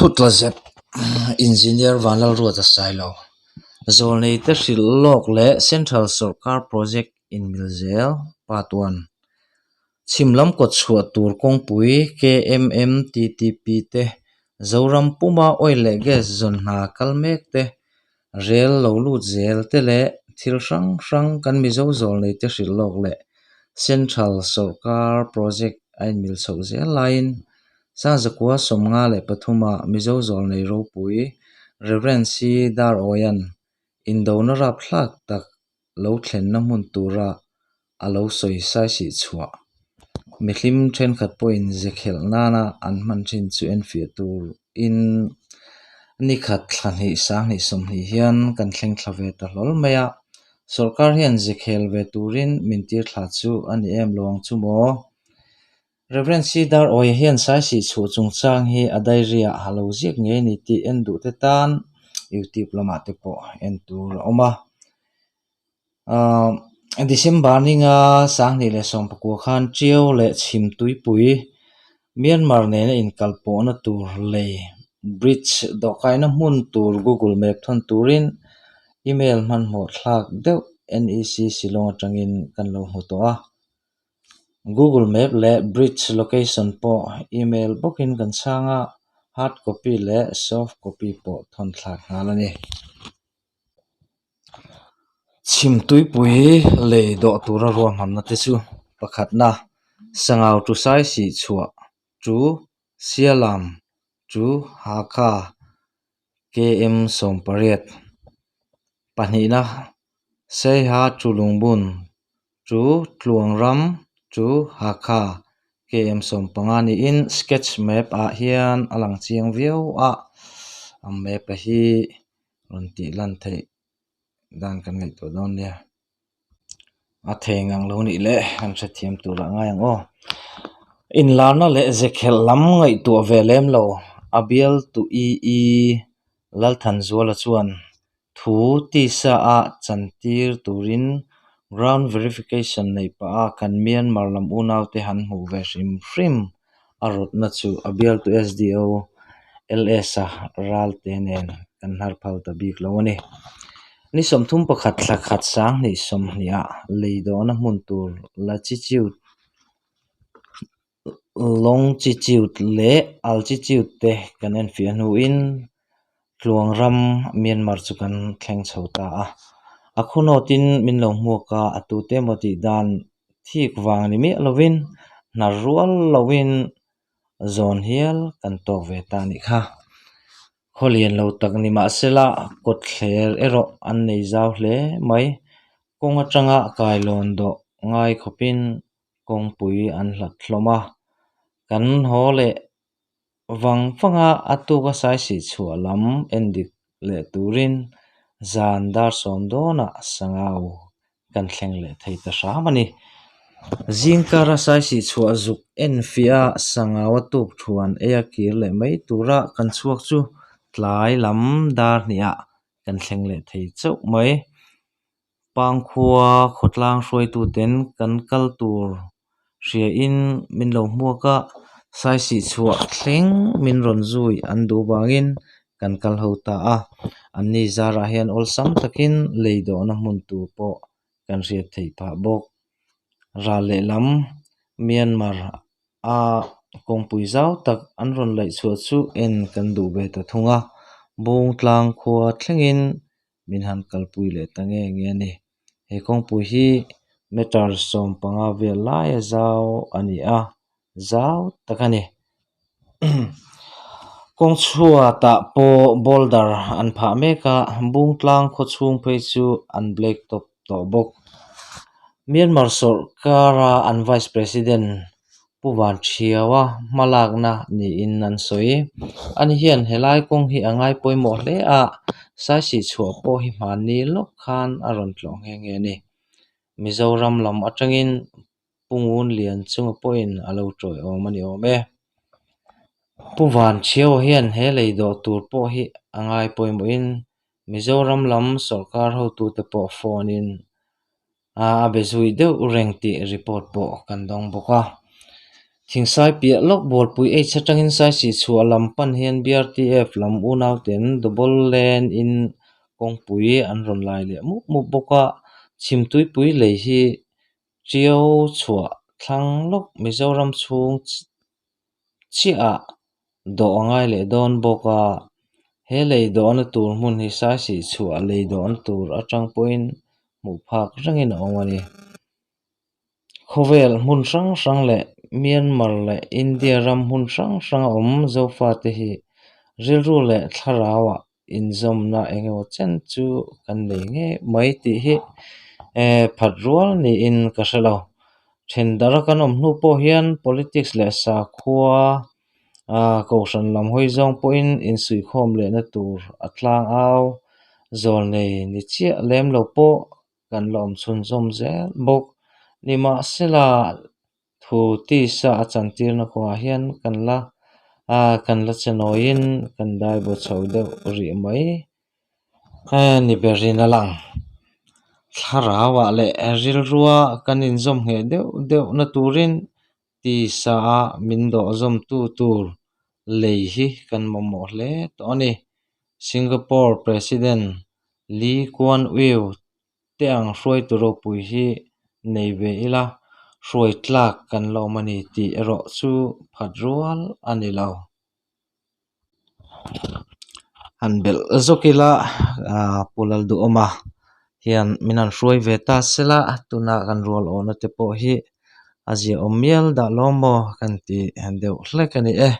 Thutla zep Engineer Vanlalruata Sailo zawlnei te hrilh lawk leh Central sawrkar project inmil zel part one Chhim lam kawt chhuah tur kawngpui KMMTTP te Zoram puma oil leh gas zawn hna kal mek te rel lo lut zel te leh thil hrang hrang kan Mizo zawlnei te hrilh lawk leh Central sawrkar project a inmil chhoh zel laiin Sangzakua 53 ah Mizo zawlnei ropui Rev C Darawian indona rapthlak tak lo thlenna hmun tura a lo sawi saisih chhuah. Mihlim thenkhat pawhin ze khelh nana an hman thin chu enfiah turin nikhat thla hnih sanghnih 20 hian kan thleng thla ve ta hlawl mai a. Sawrkar hian ze khel ve turin min tir thla chu a ni em lo ang chu maw? Rev C Darawi hian saisih chhuah chungchang hi a diary ah a lo ziak ngei a ni tih en duh te tan YouTube lamah te pawh en tur a awm a. December ninga 2019 khan Tiau leh Chhim Tuipui Myanmar nena inkalpawhna tur lei bridge dawhkaina hmun tur Google Map thawn turin email hmanhmawh thlak deuh NEC Shillong atangin kan lo hmu tawh a. Google Map leh bridge location pawh email bawkin kan chhang a, hard copy leh soft copy pawh thawn thlak nghal a ni. Chhim tuipui lei dawh tura ruahmanna te chu pakhatna Sangau to Saisih chhuah to Sialam to Hakha KM 18, pahnihna Saiha to Lungbun to Tluangram to Hakha KM 15 niin sketch map ah hian a lang chiang viau a, a map a hi rawn tih lan theih dan kan ngaihtuah dawn nia. A thei ngang lo nih leh kan hrethiam tur ah ngai ang aw. Inlarna leh ze khelh lam ngaihtuah ve lem lo a bial tu EE Lalthanzuala chuan thu tisa a chantir turin ground verification neih pah a kan Myanmar lam unaute han hmuh ve hrim hrim a rawtna chu a bialtu SDO LS-a ralte nen kan hnar phal ta bik lo a ni. Ni 31 thla khat 2020 ah lei dawhna hmun tur latitude, longitude leh altitude te kan enfiah hnuin Tluangram Myanmar chu kan thleng chho ta a. A khunawtin min lo hmuak a, a tute emaw tih dan thik vang ni miah lovin hnar rual loin zawn hial kan tawk ve ta a nih kha. Khaw lian lo tak ni mahsela kawtthler erawh an nei zau hle mai. Kawng atanga kailawn dawh ngai khawpin kawngpui an hlat hlawm a. Kan haw leh vang vang a, a tuka saisih chhuah lam en dik leh turin zan dar 10 dawnah Sangau kan thleng leh thei ta hram a ni. Zingkara saisih chhuah zuk en fiah a Sangau a tuk thuan ei a kir leh mai tura kan chhuak chu tlai lam dar hnihah kan thleng leh thei chauh mai. Pangkhua khawtlang hruaituten kan kal tur hriain min lo hmuak a, saisih chhuah thleng min rawn zui an duh vangin kan kal ho ta a. Anni zarah hian awlsam takin lei dawhna hmun tur pawh kan hriat theih phah bawk. Ral lehlam Myanmar a kawngpui zau tak an rawn laih chhuah chu en kan duh ve ta thung a, Bungtlang khua thlengin min han kalpui leh ta nge nge a ni. He kawngpui hi meter 15 vel laia zau a ni a, zau tak a ni. Kawng chhuatah pawh boulder an phah mek a, Bungtlang khaw chhung phei chu an black top tawh bawk. Myanmar sawrkara an vice president Pu Van Thiaua hmalakna niin an sawi. Ani hian helai kawng hi a ngai pawimawh hle a, saisih chhuah pawh hi hmanni lawk khan a rawn tlawh nghe nghe a ni. Mizoram lam atangin Pu Ngun Lian chunga pawhin a lo tawiawm a ni awm e. Pu Van Thiaua hian he lei dawh tur pawh hi a ngai pawimawhin Mizoram lam sawrkar hotute pawh phone in a be zui deuh reng tih report pawh kan dawng bawk a. Thingsai piah lawk Bualpui H atangin Saisih chhuah lam pan hian BRTF lam unauten double lane in kawngpui an rawn lai leh mup mup bawk a, Chhimtuipui lei hi Ṭiau chhuah thlang lawk Mizoram chhung chiahah dawh a ngai leh dawn bawk a, he lei dawhna tur hmun hi Saisih chhuah lei dawhna tur atang pawhin hmuh phak rengin a awm a ni. Khawvel hmun hrang hrang leh Myanmar leh India ram hmun hrang hranga awm Zofate hi rilru leh thlarauah inzawmna eng emaw chen chu kan nei ngei mai tih hi phat rual niin ka hre lo. Then dara kan awm hnu pawh hian politics leh sakhua kohhran lam hawi zawng pawhin insuihkhawm lehna tur a tlang au zawl nei ni chiah lem lo pawh kan la awm chhunzawm zel bawk. Nimahsela thu tisa a chantirna kawngah hian kan la kan la che nawiin kan dai bu chho deuh rih mai ni berin a lang. Thlarauah leh rilrua kan inzawm ngheh deuh deuhna turin tisa a min dawhzawmtu tur lei hi kan mamawh hle tawh a ni. Singapore President Lee Kuan Yew te ang hruaitu ropui hi nei ve ila, hruai tlak kan la awm a ni tih erawh chu phat rual a ni lo. Han belh zawk ila Pu Lalduhawma hian min han hruai ve ta sela, tuna kan rual awhna te pawh hi a ziaawm mial dah lo maw kan ti deuh hlek a ni e,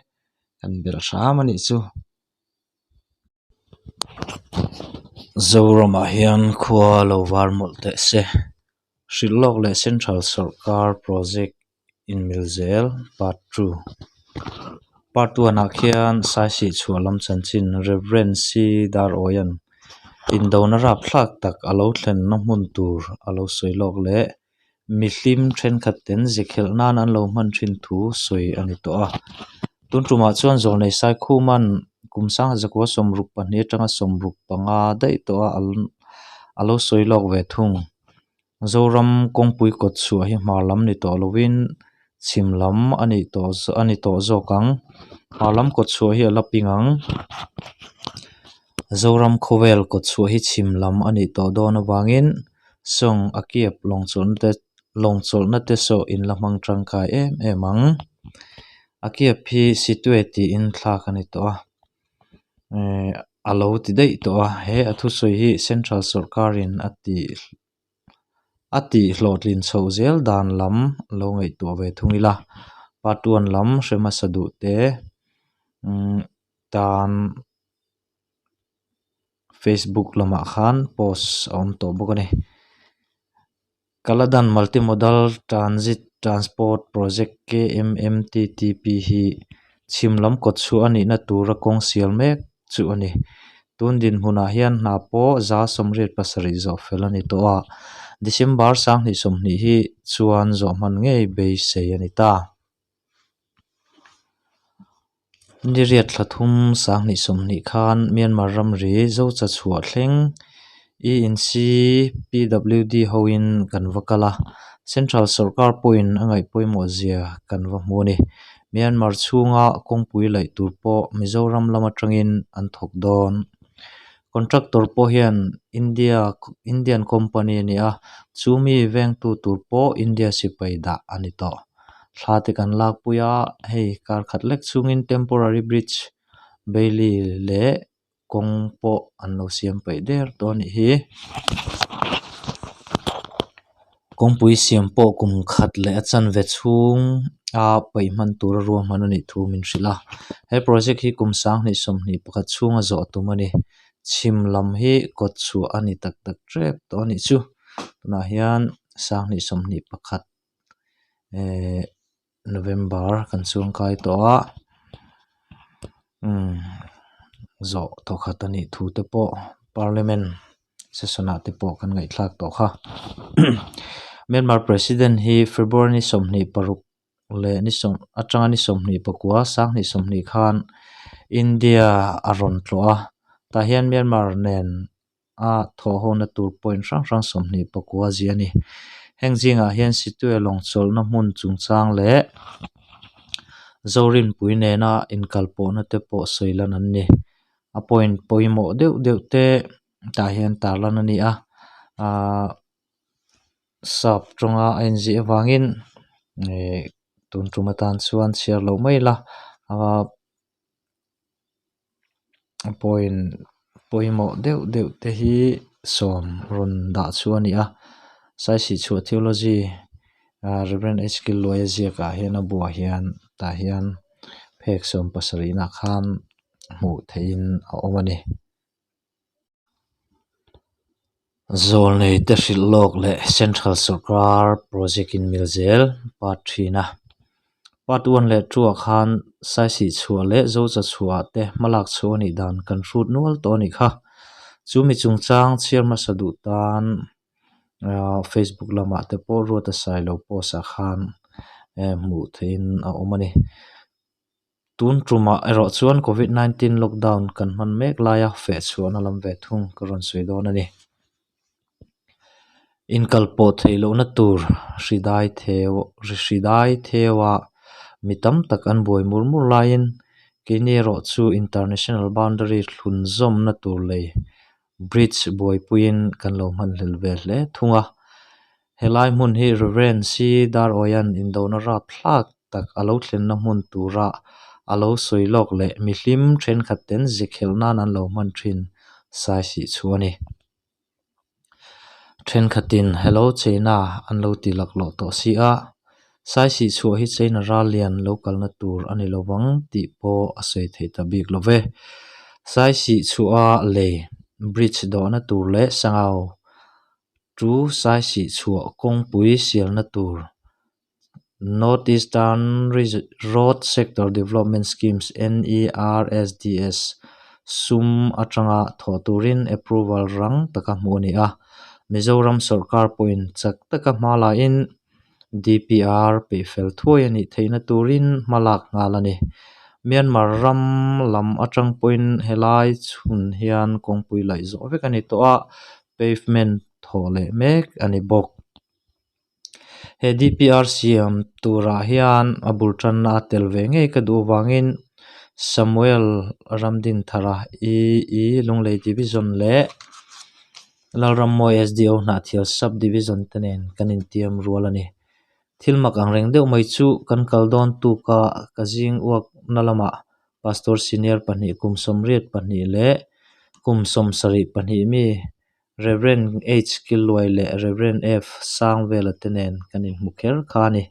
kan belh hram a nih chu. Zoramah hian khua lo var mawlh teh se. Hrilh lawk leh Central sawrkar project inmil zel part two. Part one ah khian Saisih chhuah lam chanchin Rev C Darawian indona rapthlak tak a lo thlenna hmun tur a lo sawi lawk leh mihlim thenkhat ten ze khelh nan an lo hman thin thu sawi a ni tawh a. Tun tumah chuan Zawlnei Saikhuman kum sangha zakua 62 atanga 65 daih tawh a a lo sawi lawk ve thung. Zoram kawngpui kawt chhuah hi hmar lam ni tawh lovin chhim lam a nih tawh a ni tawh zawk ang. Hmar lam kawt chhuah hi a la ping ang. Zoram khawvel kawt chhuah hi chhim lam a nih tawh dawn avangin sawng a kiap lawng chawlhna te lawng chawlhna te saw in la hmang tangkai em em ang. A kiap hi Situe tiin thlak a ni tawh a. Ehh a lo ti daih tawh a he a thusawi hi central sawrkarin a tih a tih hlawhtlin chhoh zel dan lam lo ngaihtuah ve thung ila part one lam hre hmasa duh te umm tan facebook lamah khan post a awm tawh bawk a ni. Kaladan Multimodal Transit Transport Project, KMMTTP, hi chhim lam kawt chhuah a nihna tura kawng sial mek chu a ni. Tun dinhmunah hian hna pawh 87% zawh fel a ni tawh a, December 2020 hi chuan zawh hman ngei beisei a ni ta. Ni riat thla thum 2020 khan Myanmar ramri Zocha chhuah thleng ENC PWD hoin kan va kal a, Central sawrkar pawhin a ngaih pawimawh zia kan va hmu a ni. Myanmar chhunga kawngpui laih tur pawh Mizoram lam atangin an thawk dawn. Contractor pawh hian India Indian company a ni a, chumi vengtu tur pawh India sipai dah a ni tawh. Thla te kan lakpui a, hei kar khat lek chhungin temporary bridge bailey leh kawng pawh an lo siam peih der tawh a nih hi. Kawngpui siam pawh kum khat leh a chanve chhung a peih hman tura ruahman a nih thu min hrilh a, he project hi kum 2021 chhunga zawh tum a ni. Chhim lam hi kawt chhuah a ni tak tak tep tawh a nih chu. Tunah hian 2021 ehh November kan chuangkai tawh a umm zawh thawkhat a nih thu te pawh parliament session ah te pawh kan ngaihthlak tawh kha Myanmar president hi February ni 26 leh ni sawm atanga ni 29 2020 khan India a rawn tlawh a tah hian Myanmar nen a thawhhawna tur point hrang hrang 29 ziah a ni. Heng zingah hian Situe lawng chawlhna hmun chungchang leh. Zorinpui nena inkalpawhna te pawh sawi lan an ni. A point pawimawh deuh deuh te tah hian tar lan a ni a ahh sap tawnga a inziah avangin ihh tun tum atan chuan chhiar loh mai ila ahh a point pawimawh deuh deuh te hi sawm rawn dah chu a ni a Saisihchhuah theology ah Rev H Killuaia ziakah hian a buah hian tah hian phek sawm pasarih nah khan hmuh theihin a awm a ni. Zawlnei te hrilh lawk leh Central Sawrkar project in mil zel part thin a. Part one leh two ah khan Saisih chhuah leh Zocha chhuah ah te hmalak chhuah a nih dan kan hrut nual tawh a nih kha. Chu mi chungchang chhiar hmasa duh tan ah Facebook lamah te pawh Ruata Sailo post ah khan hmuh theihin a awm a ni. Tun tumah erawh chuan Covid 19 lockdown kan hman mek laia feh chhuahna lam ve thung ka rawn sawi dawn a ni. Inkal pawh theih lohna tur hri dai theu hri dai theua mi tam tak an buai mur mur laiin keini erawh chu international boundary thlun zawmna tur lei bridge buaipuiin kan lo hmanhlel ve hle thung a. Helai hmun hi Rev. C. Darawian indona rapthlak tak a lo thlenna hmun tura a lo sawi lawk leh mihlim thenkhat ten zikhelh nan an lo hman thin saisih chu a ni. Thenkhatin Hello China an lo ti laklawh tawh si a, saisih chhuah hi China ral lian lo kalna tur a ni lovang tih pawh a sawi theih ta bik lo ve. Saisih chhuah a lei, bridge, dawhna tur leh sangau chu saisih chhuah kawngpui sialna tur North Eastern Road Sector Development Schemes, NERSDS, sum atanga thawh turin approval rang taka hmuh a ni a. Mizoram sawrkar pawhin chak taka hma lahin DPR peihfel thuai a nih theihna turin hma lak nghal a ni. Myanmar ram lam atang pawhin helai chhun hian kawngpui laih zawh vek a ni tawh a, pavement thawh leh mek a ni bawk. He DPR siam turah hian a bul tanna a tel ve ngei ka duh avangin Samuel Ramdinthara EE Lunglei Division leh Lalrammawi SDO Hnahthial Sub Division te nen kan intiam rual a ni. Thil mak ang reng deuh mai chu kan kal dawn tuka ka zing uakna lamah Pastor Senior pahnih kum 82 leh kum 72 mi Rev. H. Killuai leh Rev. F. Sangvela te nen kan inhmu kher kha a ni.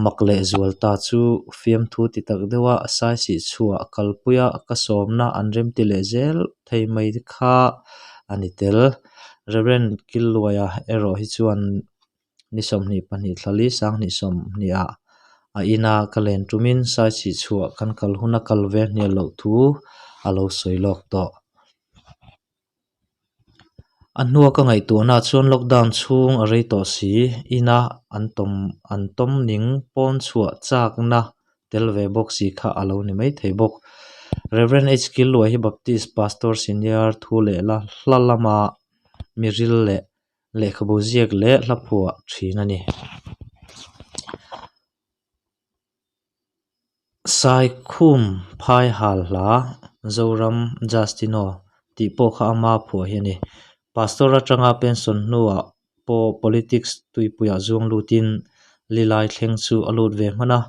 Mak leh zual ta chu fiamthu ti tak deuha saisih chhuah kalpuia ka sawmna an remti leh zel thei mai kha a ni tel. Rev. Killuaia erawh hi chuan ni 22 thlali sanghnih sawmhnih ah a ina ka len tumin saisih chhuah kan kal huna kal ve hnial loh thu a lo sawi lawk tawh. A hnua ka ngaihtuahna chuan lockdown chhung a rei tawh si, ina an tawm an tawm ning pawn chhuah chakna tel ve bawk si kha a lo ni maithei bawk. Rev. H. Killuai hi Baptist Pastor Senior thu leh la hla lama mi ril leh lehkhabu ziak leh hla phuah thin a ni. Saikhum phai hal hla Zoram Justino tih pawh kha ama phuah hi a ni. Pastor atanga pension hnuah pawh politics tuipuiah zuang lutin lilai thleng chu a lut ve hman a,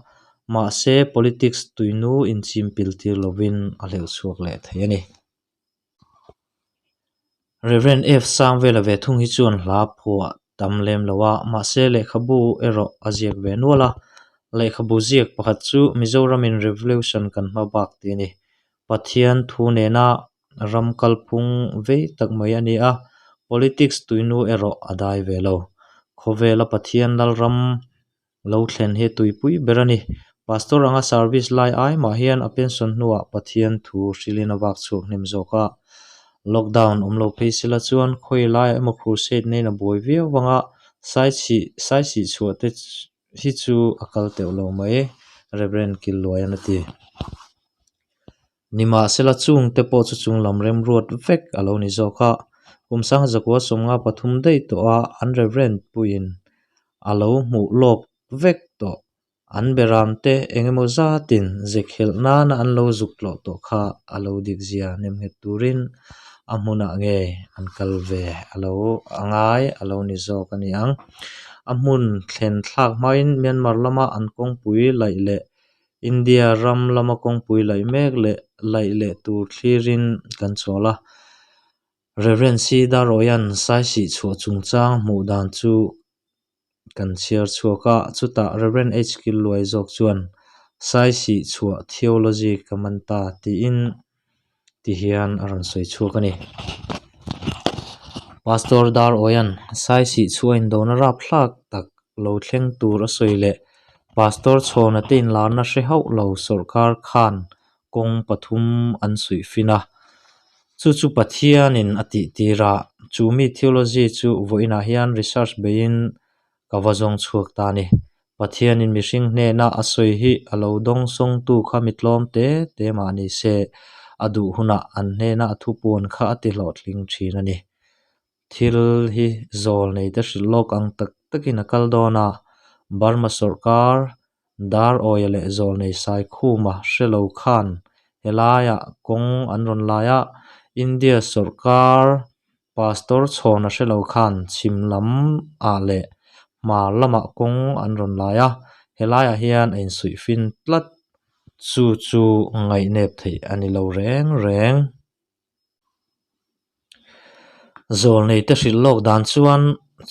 mahse politics tuinu inchim pil tir lovin a hleuh chhuak leh thei a ni. Rev. F. Sangvela ve thung hi chuan hla phuah tam lem lo a, mahse lehkhabu erawh a ziak ve nual a. Lehkhabu ziak pakhat chu Mizoramin Revolution kan hma bak tih a ni. Pathian thu nena ram kalphung vei tak mai a ni a, politics tuinu erawh a dai ve lo. Khawvela Pathian Lalram Lo thlen hi tuipui ber a ni. Pastor anga service lai ai mah hian a pension hnuah Pathian thu hrilhin a vak chhuak hnem zawk a. Lockdown awm lo phei sela chuan khawi laiah emaw crusade neiin a buai viau vanga saichih saisih chhuah te hi chu a kal teuh lo mai, Rev. Killuaian a ti. Nimahsela chungte pawh chu chunglam remruat vek a lo ni zawk a, kum sangha zakua 53 daih tawha an Reverend puiin a lo hmuh lawk vek tawh An beramte eng emaw zatin ze khelh nana an lo zuk tlawh tawh kha a lo dik zia nem nghet turin a hmunah nge an kal ve a lo a ngai a lo ni zawk a ni ang. A hmun thlen thlak hmain Myanmar lama an kawngpui laih leh India ram lama kawngpui laih mek leh laih leh tur thlirin kan chawl a. Rev. C. Daroyan Saisih chhuah chungchang hmuh dan chu kan chhiar chhuak a, chutah Rev. H. Killuai zawk chuan Saisih chhuah theology ka man ta tiin ti hian a rawn sawi chhuak a ni. Pastor Daroyan Saisih chhuah indona rapthlak tak lo thleng tur a sawi leh Pastor Chhawna te inlarna hre hauh lo sawrkar khan kawng pathum an suih fin a. Chu chu Pathianin a tih tir a, chu mi theology chu vawiinah hian research beiin ka va zawng chhuak ta a ni. Pathianin mihring hnena a sawi hi a lo dawng sawngtu kha mi tlawm te te mah ni se, a duh hunah an hnena a thupuan kha a ti hlawhtling thin a ni. Thil hi zawl nei te hrilh lawk ang tak takin a kal dawn a, Burma sawrkar Dar awia leh zawl nei Saikhuma hre lo khan helaiah kawng an rawn lai a, India sawrkar Pastor Chhawna hre lo khan chhim lam ah leh hmar lamah kawng an rawn lai a, helaiah hian a insuih fin tlat. Chu chu ngaihnep theih a ni lo reng reng. Zawlneite hrilh lawk dan chuan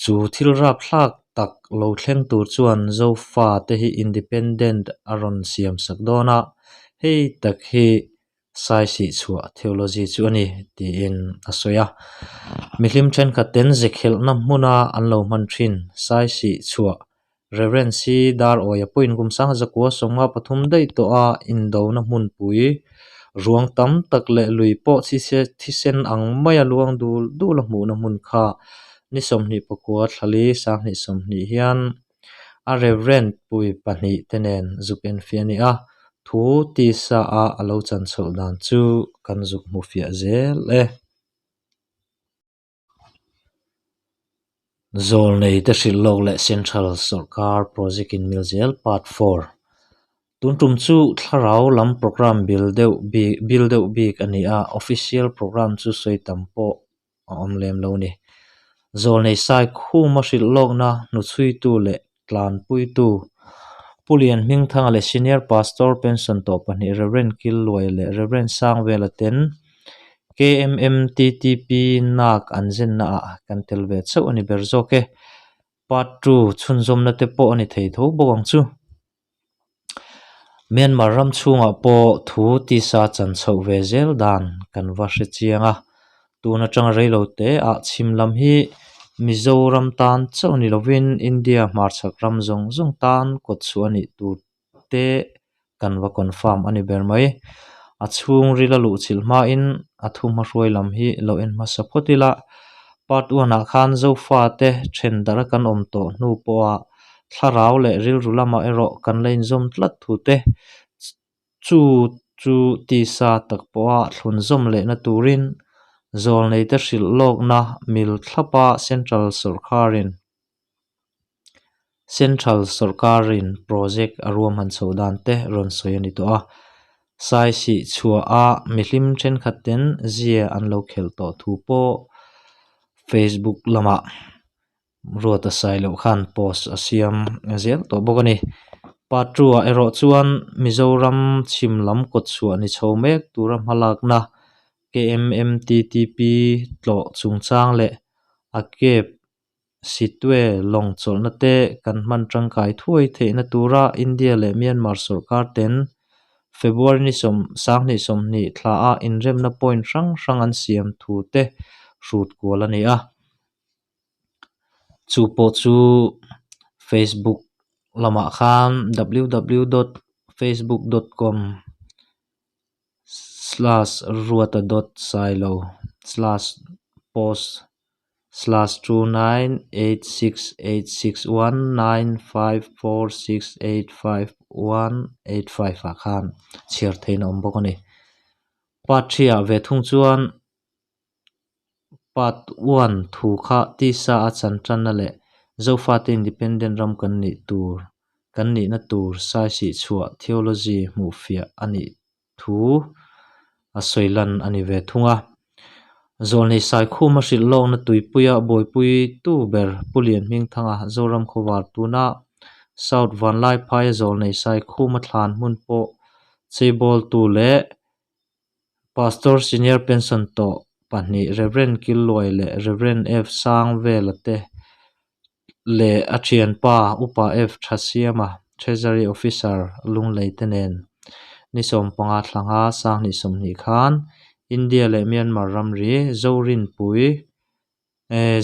chu thil rapthlak tak lo thleng tur chuan Zofa te hi independent a rawn siam sak dawn a, hei tak hi Saisih chhuah theology chu a ni tiin a sawi a. Mihlim thenkhat ten ze khelhna hmuna an lo hman thin Saisih chhuah Rev. C. Dar Awia pawhin kum sanga zakua sawmnga pathum daih tawh a indona hmunpui ruang tam tak leh lui pawh thisen ang maia luang dul dul a hmuhna hmun kha ni 24 thlali sanghnih 20 hian a Rev. Pui pahnih te nen zuk enfiah a ni a, thu tisa a a lo chan chhoh dan chu kan zuk hmu fiah zel e. Zawlnei te hrilh lawk leh Central Sawrkar Project in mil zel Part Four. Tun tum chu thlarau lam programme bil deuh bik bil deuh bik a ni a, official programme chu sawi tam pawh a awm lem lo ni. Zawlnei sai khuma hrilh lawkna hnuchhuitu leh tlanpuitu Pu Lian Hmingthanga leh Senior Pastor Pension tawh pahnih Rev. Killuai leh Rev. Sangvela ten KMMTTP nak an zenna ah kan tel ve chauh a ni ber zawk e. Part two chhunzawmna te pawh a ni thei tho bawk ang chu. Myanmar ram chhungah pawh thu tisa chan chhoh ve zel dan kan va hre chiang a, tun atanga reilo te ah chhim lam hi Mizoram tan chauh ni lovin India hmarchhak ram zawng zawng tan kawt chhuah a nih tur te kan va confirm a ni ber mai. A chhungril a luh chilh hmain a thu hmahruai lam hi lo en hmasa phawt ila, part one ah khan Zofa te then darh a kan awm tawh hnu pawha Thlarau leh rilru lamah erawh kan la inzawm tlat thu te, chu chu tisa tak pawha thlunzawm lehna turin zawlneite hrilh lawkna mil thlapa Central sawrkarin Central sawrkarin project a ruahman chhoh dan te rawn sawi a ni tawh a. Saisih chhuaha mihlim thenkhat ten zia an lo khelh tawh thu pawh Facebook lamah Ruata sai loh khan post a siam zel tawh bawk a ni. Part two ah erawh chuan Mizoram chhim lam kawt chhuah ni chho mek tura hmalakna KMMTTP tlawh chungchang leh a cab Sittwe lawng chawlhna te kan hman tangkai thuai theihna tura India leh Myanmar sawrkar ten February ni sawm sanghnih 20 thla a inremna point hrang hrang an siam thu te hrut kual a ni a. Chu pawh chu Facebook lamah khan ww dot facebook dot com slash ruata dot sailo slash post slash 2986861954685185 ah khan chhiar theihna a awm bawk a ni. Part three ah ve thung chuan. Part one thu kha tisa a chan tanna leh Zofate Independent ram kan nih tur kan nihna tur saisihchhuah theology hmuhfiah a nih thu a sawi lan a ni ve thung a. Zawlnei Saikhuma hrilh lawkna tuipuia buaipuitu ber Pu Lianhmingthanga Zoram khawvar tuna South Vanlaiphaia Zawlnei Saikhuma thlan hmun pawh cheibawltu leh Pastor Senior Pension tawh pahnih Rev Killuai leh Rev F Sangvela te leh a thianpa Upa F Thasiama Treasury Officer Lunglei te nen ni 15 thlanga 2020 khan India leh Myanmar ramri Zorinpui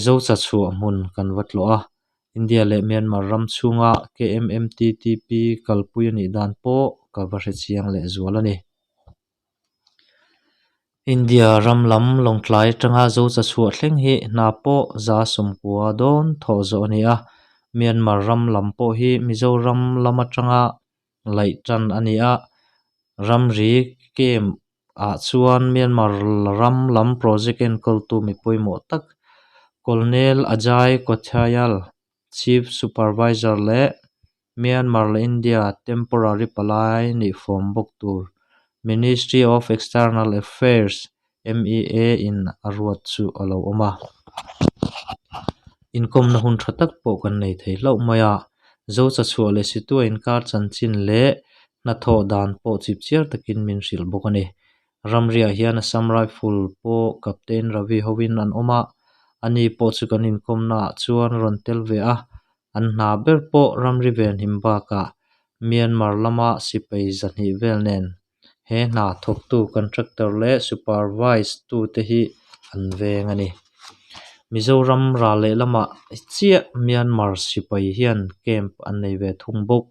Zochachhuah hmun kan va tlawh a, India leh Myanmar ram chhunga KMMTTP kalpui a nih dan pawh ka va hre chiang leh zual a ni. India ram lam Lawngtlai atanga Zochachhuah thleng hi hna pawh 90 dawn thawh zawh a ni a, Myanmar ram lam pawh hi Mizoram lam atanga laih tan a ni a, ramri camp ah chuan Myanmar ram lam project enkawltu mi pawimawh tak Colonel Ajay Kothayal, Chief Supervisor leh Myanmar leh India temporary palai nih fawm bawk tur Ministry of External Affairs, MEA, in a ruat chu a lo awm a. Inkawmna hun tha tak pawh kan nei thei hlauh mai a, Zochachhuah leh Situa inkar chanchin leh hnathawh dan pawh chipchiar takin min hrilh bawk a ni. Ramriah hian Assam Rifle pawh Captain Ravi hovin an awm a, ani pawh chu kan inkawmnaah chuan a rawn tel ve a, An hna ber pawh ramri venhim bakah Myanmar lama sipai 200 vel nen he hna thawktu contractor leh supervise tute hi an veng a ni. Mizoram ral lehlamah chiah Myanmar sipai hian camp an nei ve thung bawk.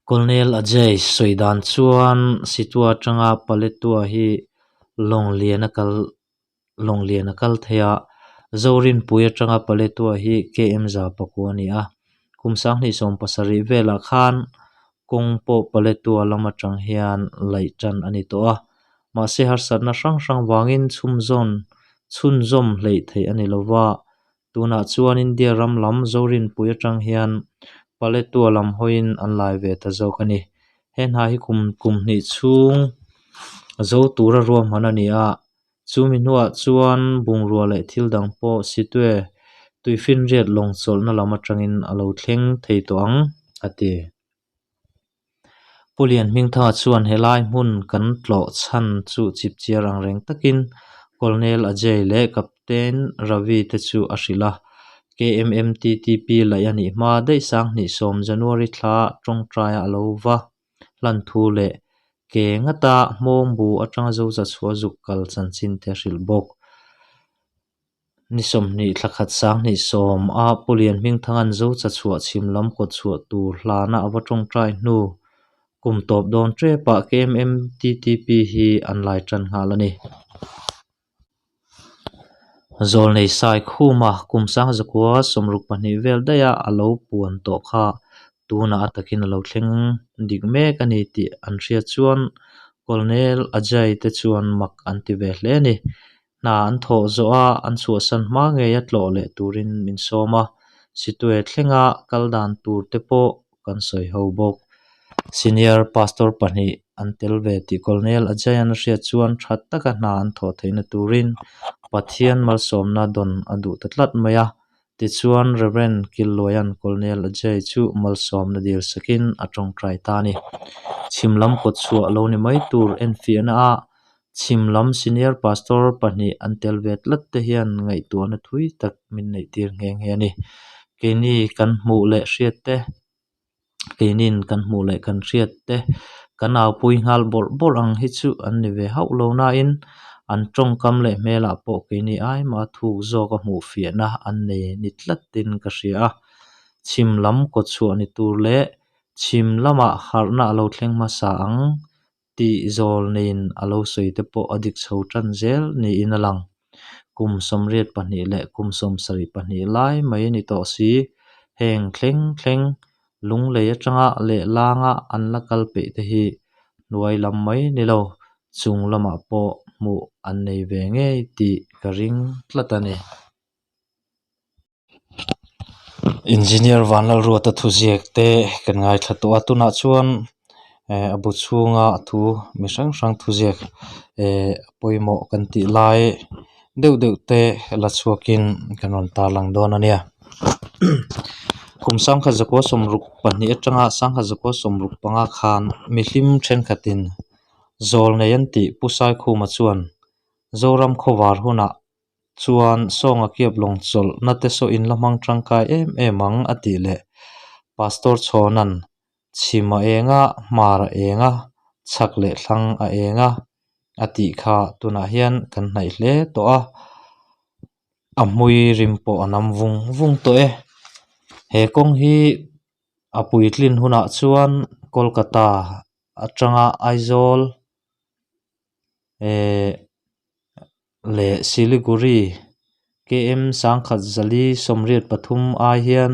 Colonel Ajay sawi dan chuan Situa atanga Paletwa hi lawng lian a kal lawng lian a kal thei a, Zorinpui atanga Paletwa hi KM 9 a ni a, kum 2017 velah khan kawng pawh Paletwa lam atang hian laih tan a ni tawh a, mahse harsatna hrang hrang vangin chhumzawn chhunzawm hleih theih a ni lova, tunah chuan India ram lam Zorinpui atang hian Paletwa lam hawiin an lai ve ta zawk a ni. He hna hi kum kum hnih chhung zo tura ruahman a ni a, Chumi hnuah chuan bungrua leh thil dang pawh Sitwe tuifinriat lawng chawlhna lam atangin a lo thleng thei tawh ang, a ti. Pu Lianhmingthanga chuan helai hmun kan tlawh chhan chu chipchiar ang reng takin Colonel Ajay leh Captain Ravi te chu a hrilh a. KMMTTP laih a nih hma daih 2010 January thla tawngtaia a lo va hlan thu leh ke ngata hmawngbu atanga Zoza chhuah zuk kal chanchin te a hrilh bawk. Ni 20 thla khat 2010 a Pu Lianhmingthanga'n Zoza chhuah chhim lam kawt chhuah tur hlana a va tawngtai hnu kum tawp dawn tepah KMMTTP hi an lai tan nghal a ni. Zawlnei Saikhuma kum 1962 vel daiha a lo puan tawh kha tunah a takin a lo thleng dik mek a ni tih an hriat chuan Colonel Ajay te chuan mak an ti ve hle a ni. Hna an thawh zawh a, an chhuahsan hma ngeia tlawh leh turin min sawm a, Situe thlenga kal dan tur te pawh kan sawi ho bawk. Senior Pastor pahnih an tel ve tih Colonel Ajayan a hriat chuan tha taka hna an thawh theihna turin Pathian malsawmna dawn a duh ta tlat mai a. Tichuan Rev. Killuaia'n Colonel Ajay chu malsawmna dil sakin a tawngtai ta a ni. Chhim lam kawt chhuah lo ni mai tur enfiahna ah chhim lam Senior Pastor pahnih an tel ve tlat te hian ngaihtuahna thui tak min neihtir nghe nghe a ni. Keini kan hmuh leh hriat te, keinin kan hmuh leh kan hriat te kan aupui nghal bawrh bawrh ang hi chu an ni ve hauh lo nain an tawngkam leh hmelah pawh keini ai mah thuk zawk a hmuh fiahna an nei ni tlatin ka hria a. Chhim lam kawt chhuah ni tur leh chhim lamah harhna a lo thleng hmasa ang tih zawlneiin a lo sawi te pawh a dik chho tan zel niin a lang. Kum 82 leh kum 72 lai mai a ni tawh si. Heng thleng thleng lunglei atanga lehlanga an la kal peih te hi hnuai lam mai ni lo, chung lamah pawh hmuh an nei ve ngei tih ka ring tlat a ni. Engineer Vanlalruata thuziak te kan ngaithla tawh a tunah chuan eh a bu chhunga thu mi hrang hrang thuziak eh pawimawh kan tih lai deuh deuh te la chhuakin kan rawn tarlang dawn a nia. Kum sangkhat zakua sawmruk pahnih atanga sangkhat zakua sawmruk panga khan mihlim thenkhatin zawl nei an tih Pu Saikhuma chuan Zoram khawvar hunah chuan Sawnga kiap lawng chawlhna te saw in la hmang tangkai em em ang a tih leh Pastor Chhawna'n chhim a eng a, hmar a eng a, chhak leh thlang a eng a a tih kha tunah hian kan hnaih hle tawh a, a hmui rim pawh a nam vung vung tawh e. He kawng hi a puitlin hunah chuan Kolkata atanga Aizawl eh leh Siliguri KM sangkhat zali sawmriat pathum ai hian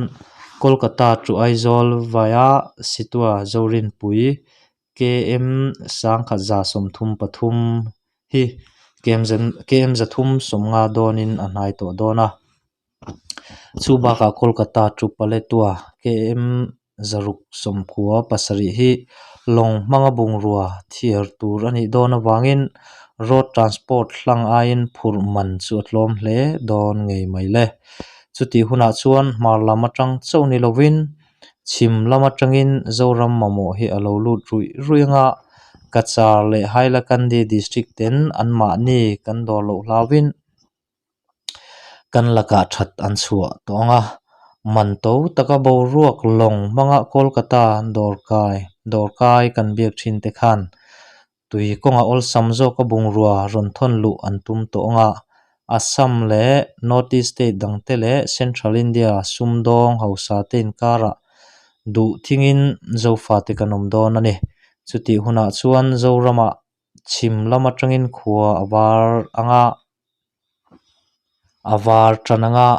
Kolkata to Aizawl via Situa Zorinpui KM sangkhat 133 hi KM 350 dawnin a hnai tawh dawn a. Chu bakah Kolkata to Paletwa KM 697 hi lawng hmanga bungrua thiar tur a nih dawn avangin road transport hlang aiin phurh man chu a tlawm hle dawn ngei mai le. Chutih hunah chuan hmar lam atang chauh ni lovin chhim lam atangin Zoram mamawh hi a lo lut ruih ruih anga Cachar leh Hailakandi district ten anmahni kan dawr loh hlauhin Kan lakah that an chhuah tawh ang a, man to taka boruak lawng hmanga Kolkata dawrkai dawrkai kan biak thin te khan tui kawnga awlsam zawka bungrua rawn thawn luh an tum tawh ang a, Assam leh North East state dangte leh Central India sumdawng hausa te inkarah duh thingin Zofate kan awm dawn a ni. Chutih hunah chuan Zoramah chhim lam atangin khua a var ang a, a var tan ang a,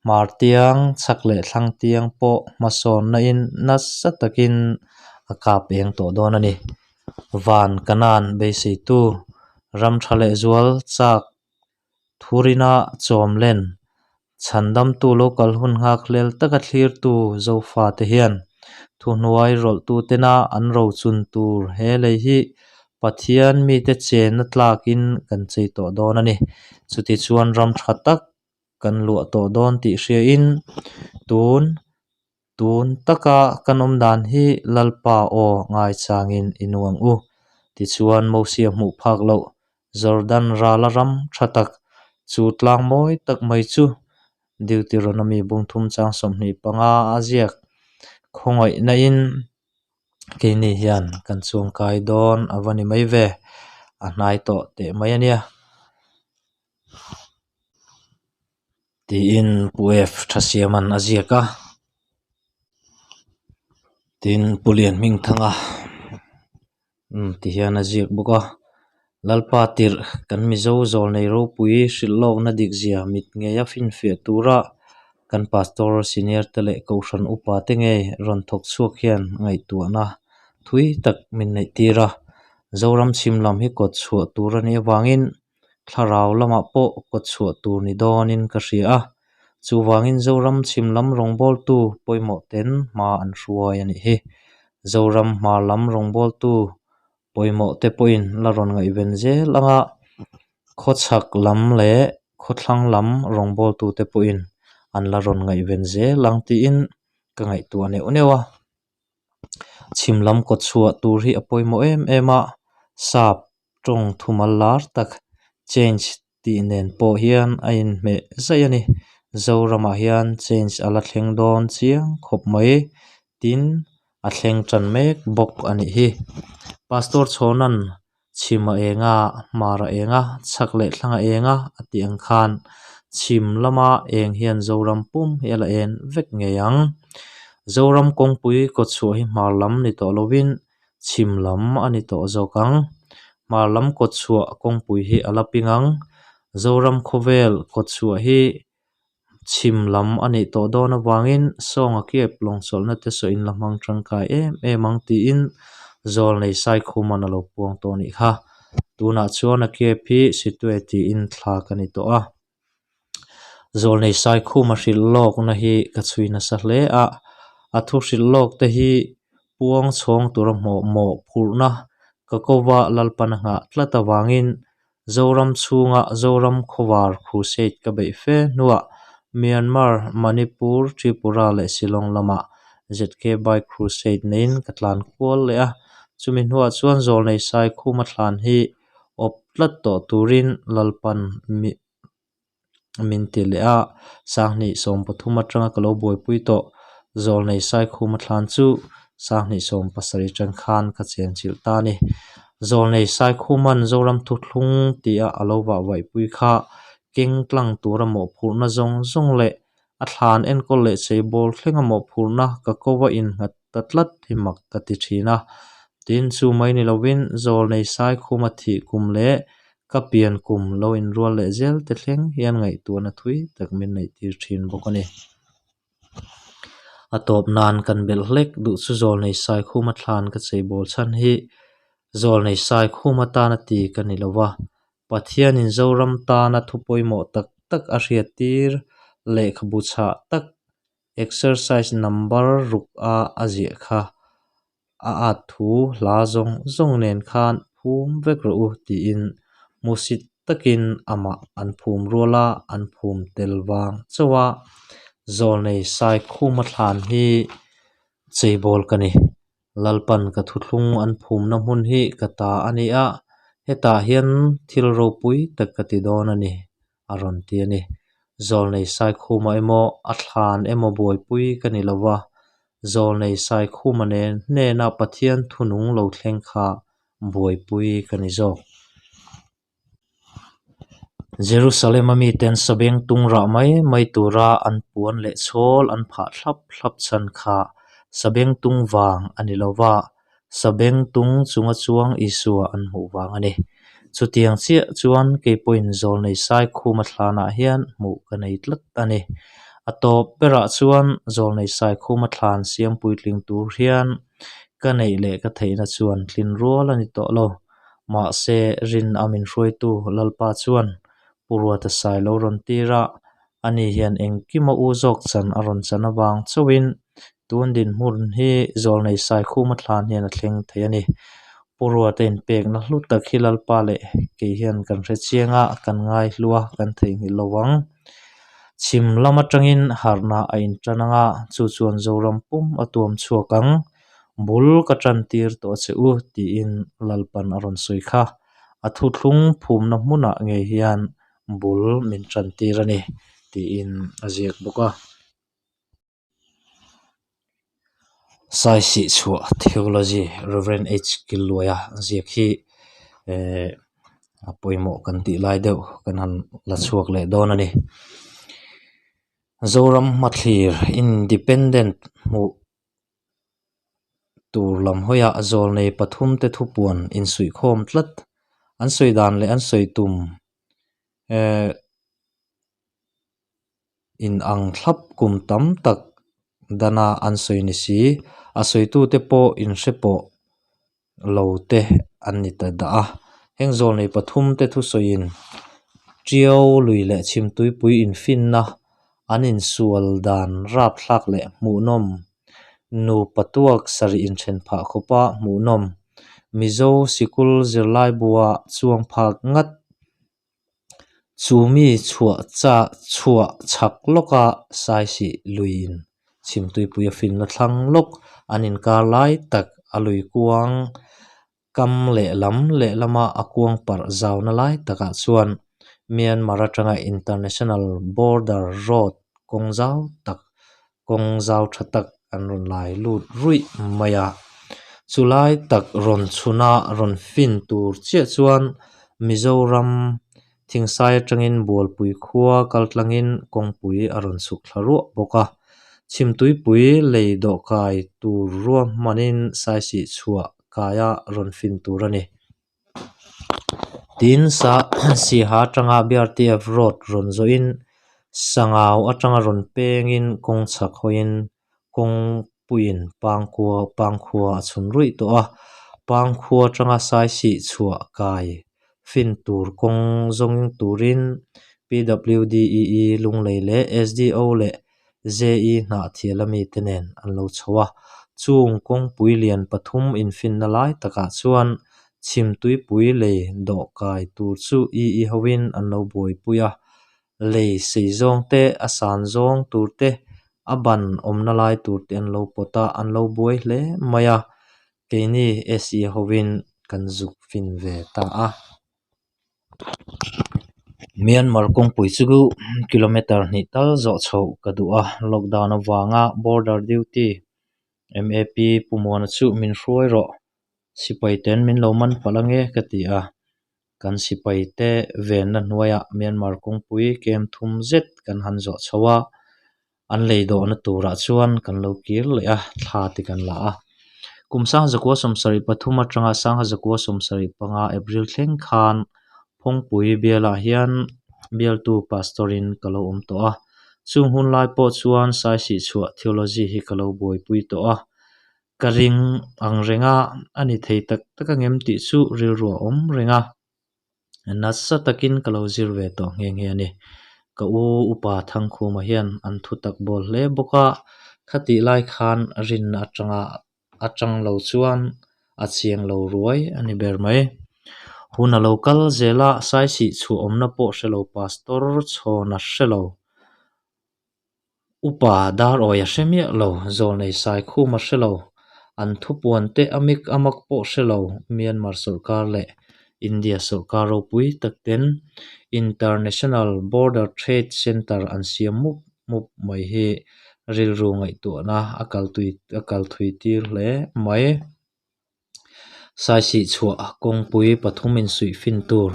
hmar tiang chhak leh thlang tiang pawh hmasawnna in nasa takin a kap eng tawh dawn a ni. Van Kanan beiseitu ram tha leh zual chak Thurina chawm len chhandamtu lo kal hun nghak hlel taka thlirtu Zofate hian thuhnuai rawlhtutena an rochun tur he lei hi Pathian mite chenna tlakin kan chei tawh dawn a ni. Chutichuan ram tha tak kan luah tawh dawn tih hriain tun Tun taka kan awm dan hi Lalpa aw ngaichangin i nu ang u. Tichuan Mosia hmuh phak loh Jordan rala ram tha tak, chu tlang mawi tak mai chu Deuteronomy bungthum chang 25 a ziak khawngaihna in keini hian kan chuangkai dawn a va ni mai ve, a hnai tawh teh mai a nia. Tiin Pu F Thasiaman a ziak a, tin Pu Lianhmingthanga umm ti hian a ziak bawk a, Lalpa tirh kan Mizo zawlnei ropui hrilh lawkna dikzia mit ngeia finfiah tura kan Pastor senior te leh Kohhran upa te ngei rawn thawk chhuak hian ngaihtuahna thui tak min neih tir a, Zoram chhim lam hi kawt chhuah tur a nih avangin Thlarau lamah pawh kawt chhuah tur ni dawnin ka hria a, chuvangin Zoram chhim lam rawngbawltu pawimawh ten hma an hruai a nih hi. Zoram hmar lam rawngbawltu pawimawh te pawhin la rawn ngaihven zel anga khawchhak lam leh khawthlang lam rawngbawltu te pawhin an la rawn ngaihven zel ang tiin ka ngaihtuah neuh neuh a. Chhim lam kawt chhuah tur hi a pawimawh em em a, sap tawng thumal lar tak change tih nen pawh hian a inhmeh zaih a ni. Zoramah hian change a la thleng dawn chiang khawp mai tin a thleng tan mek bawk a nih hi. Pastor Chhawna'n chhim a eng a, hmar a eng a, chhak leh thlang a eng a a tih ang khan chhim lama eng hian Zoram pum hi a la en vek ngei ang. Zoram kawngpui kawtchhuah hi hmar lam ni tawh lovin chhim lam a ni tawh zawk ang. Hmar lam kawtchhuah kawngpui hi a la ping ang. Zoram khawvel kawtchhuah hi chhim lam a nih tawh dawn avangin Sawnga Kiap lawngchawlhna te saw in la hmang tangkai em em ang tiin Zawlnei Saikhuman a lo puang tawh a nih kha. Tunah chuan a Kiap hi Situe tiin thlak a ni tawh a. Zawlnei Saikhuma hrilh lawkna hi ka chhui nasa hle a, a thu hrilh lawk te hi puang chhawng tura hmawh mawhphurhna ka kova Lalpan a nghah tlat avangin Zoram chhunga Zoram Khawvar Crusade ka beih fe hnuah Myanmar, Manipur, Tripura leh Shillong lamah ZK Bike Crusade neiin ka tlan kual leh a, chumi hnuah chuan Zawlnei Saikhuma thlan hi awp tlat tawh turin Lalpan min ti leh a, sanghnih 13 atanga ka lo buaipui tawh Zawlnei Saikhuma thlan chu sanghnih 17 atang khan ka chenchilh ta a ni. Zawlnei Saikhuman Zoram Thuthlung tia a lo vah vaihpui kha keng tlang tura mawhphurhna zawng zawng leh a thlan enkawl leh cheibawl thlenga mawhphurhna ka ko a innghat ta tlat hi mak ka ti thin a. Tin, chu mai ni lovin Zawlnei Saikhuma thih kum leh ka pian kum lo inrual leh zel te thleng hian ngaihtuahna thui tak min neihtir thin bawk a ni. A tawp nan kan belh hlek duh chu Zawlnei Saikhuma thlan ka cheibawl chhan hi Zawlnei Saikhuma tana ti ka ni lo va, Pathianin Zoram tana thu pawimawh tak tak a hriattir lehkhabu chhah tak exercise number ruk a a ziah kha a at thu hla zawng zawng nen khan phum vek rawh u tiin hmusit takin amah an phum rual a, an phum tel vang chauh a, Zawlnei Saikhuma thlan hi cheibawl ka ni. Lalpan ka thuthlung an phumna hmun hi ka ta a ni a, hetah hian thil ropui tak ka ti dawn a ni, a rawn ti a ni. Zawlnei Saikhuma emaw, a thlan emaw buaipui ka ni lo va, Zawlnei Saikhuma nen hnena Pathian thunung lo thleng kha buaipui ka ni zawk. Jerusalem-a miten sabeng tung rah mai mai tura an puan leh chhawl an phah thlap thlap chhan kha sabeng tung vang a ni lo va, sabeng tung chunga chuang Isua an hmuh vang a ni. Chutiang chiah chuan kei pawhin Zawlnei Saikhuma thlanah hian hmuh ka nei tlat a ni. A tawp berah chuan Zawlnei Saikhuma thlan siam puitling tur hian ka neih leh ka theihna chuan tlin rual a ni tawh lo. Mahse, rin a min hruaitu Lalpa chuan Pu Ruata Sai lo rawn tir a, ani hian engkima u zawk chan a rawn chan avang chauhin tun dinhmun hi Zawlnei Saikhuma thlan hian a thleng thei a ni. Pu Ruata inpekna hlu tak hi Lalpa leh kei hian kan hre chiang a, kan ngaihlu a, kan theihnghilh lo ang. Chhim lam atangin harhna a intan ang a, chu chuan Zoram pum a tuam chhuak ang. Bul ka tan tir tawh che u tiin Lalpan a rawn sawi kha. A thuthlung phumna hmunah ngei hian bul min tan tir a ni tiin a ziak bawk a. Saisih chhuah Theology Rev H Killuaia ziak hi eh a pawimawh kan tih lai deuh kan han la chhuak leh dawn a ni. Zoram hmathlir Independent hmuh Tur lam hawiah zawlnei pathumte thupuan insuihkhawm tlat. An sawi dan leh an sawi tum eh inang thlap kum tam tak dana an sawi ni si. A sawitute pawh inhre pawh lo te an ni ta dah a. Heng zawlnei pathumte thusawiin Tiau lui leh Chhimtuipui infinna an insual dan rapthlak leh hmuhnawm nupa tuak sarih inthen phah khawpa hmuhnawm Mizo sikul zirlai bua chuang phak ngat Chu mi chhuah cha chhuah chhak lawka Saisih luiin Chhimtuipui a finna thlang lawk an inkar lai tak a lui kuang kam lehlam lehlama a kuang parh zauna lai takah chuan Myanmar atanga International Border Road kawng zau tak kawng zau tha tak an rawn lai lut ruih mai a. Chu lai tak rawn chhuna rawn fin tur chiah chuan Mizoram Thingsai atangin Bualpui khua kal tlangin kawngpui a rawn chhuk thla ruah bawk a. Chhimtuipui lei dawhkai tur ruahmanin saisih chhuah kaia rawn fin tur a ni. Tin, sa Siha atanga BRTF road rawn zawhin Sangau atanga rawn pengin kawng chhak hawiin kawngpuiin Pangkua Pangkhua a chhun ruih tawh a. Pangkhua atanga Saisih chhuah kai fin tur kawng zawng turin PWD EE Lunglei leh SDO leh JE Hnahthial ami te nen an lo chho a. Chung kawngpui lian pathum infinna lai takah chuan chhimtuipui lei dawhkai tur chu EE hoin an lo buaipui a. Lei sei zawng te, a san zawng tur te, a ban awmna lai tur te an lo pawt a, an lo buai hle mai a. Keini SE hoin kan zuk fin ve ta a. Myanmar kawngpui chu kilometre hnih tal zawh chhoh ka duh a, lockdown avanga border duty MAP Pu Muana chu min hruai rawh, sipai ten min lo man palh ange ka ti a. Kan sipai te venna hnuaiah Myanmar kawngpui kem thum zet kan han zawh chho a, an lei dawhna turah chuan kan lo kir leh a, thla te kan la a. Kum 1973 atanga 1975 April thleng khan Phawngpui bialah hian bialtu Pastor-in ka lo awm tawh a. Chung hun lai pawh chuan Saisihchhuah Theology hi ka lo buaipui tawh a. Ka ring ang reng a, a ni thei tak tak angem tih chu rilru a awm reng a. Nasa takin ka lo zir ve tawh nghe nghe a ni. Ka u upa Thangkhuma hian an thu tak bawl hle bawk a, khatih lai khan rinna atanga atang lo chuan a chiang lo ruai a ni ber mai. Hun a lo kal zel a, Saisih chhuah awmna pawh hre lo Pastor chhawn a hre lo. Upa Darawi a hre miah lo, Zawlnei Saikhum a hre lo, an thupuan te a mik a mak pawh hre lo, Myanmar sawrkar leh India sawrkar ropui tak ten International Border Trade Centre an siam mup mup mai hi rilru ngaihtuahna a kaltui a kal thui tir hle mai. Saisih chhuah kawngpui pathum insuih fin tur,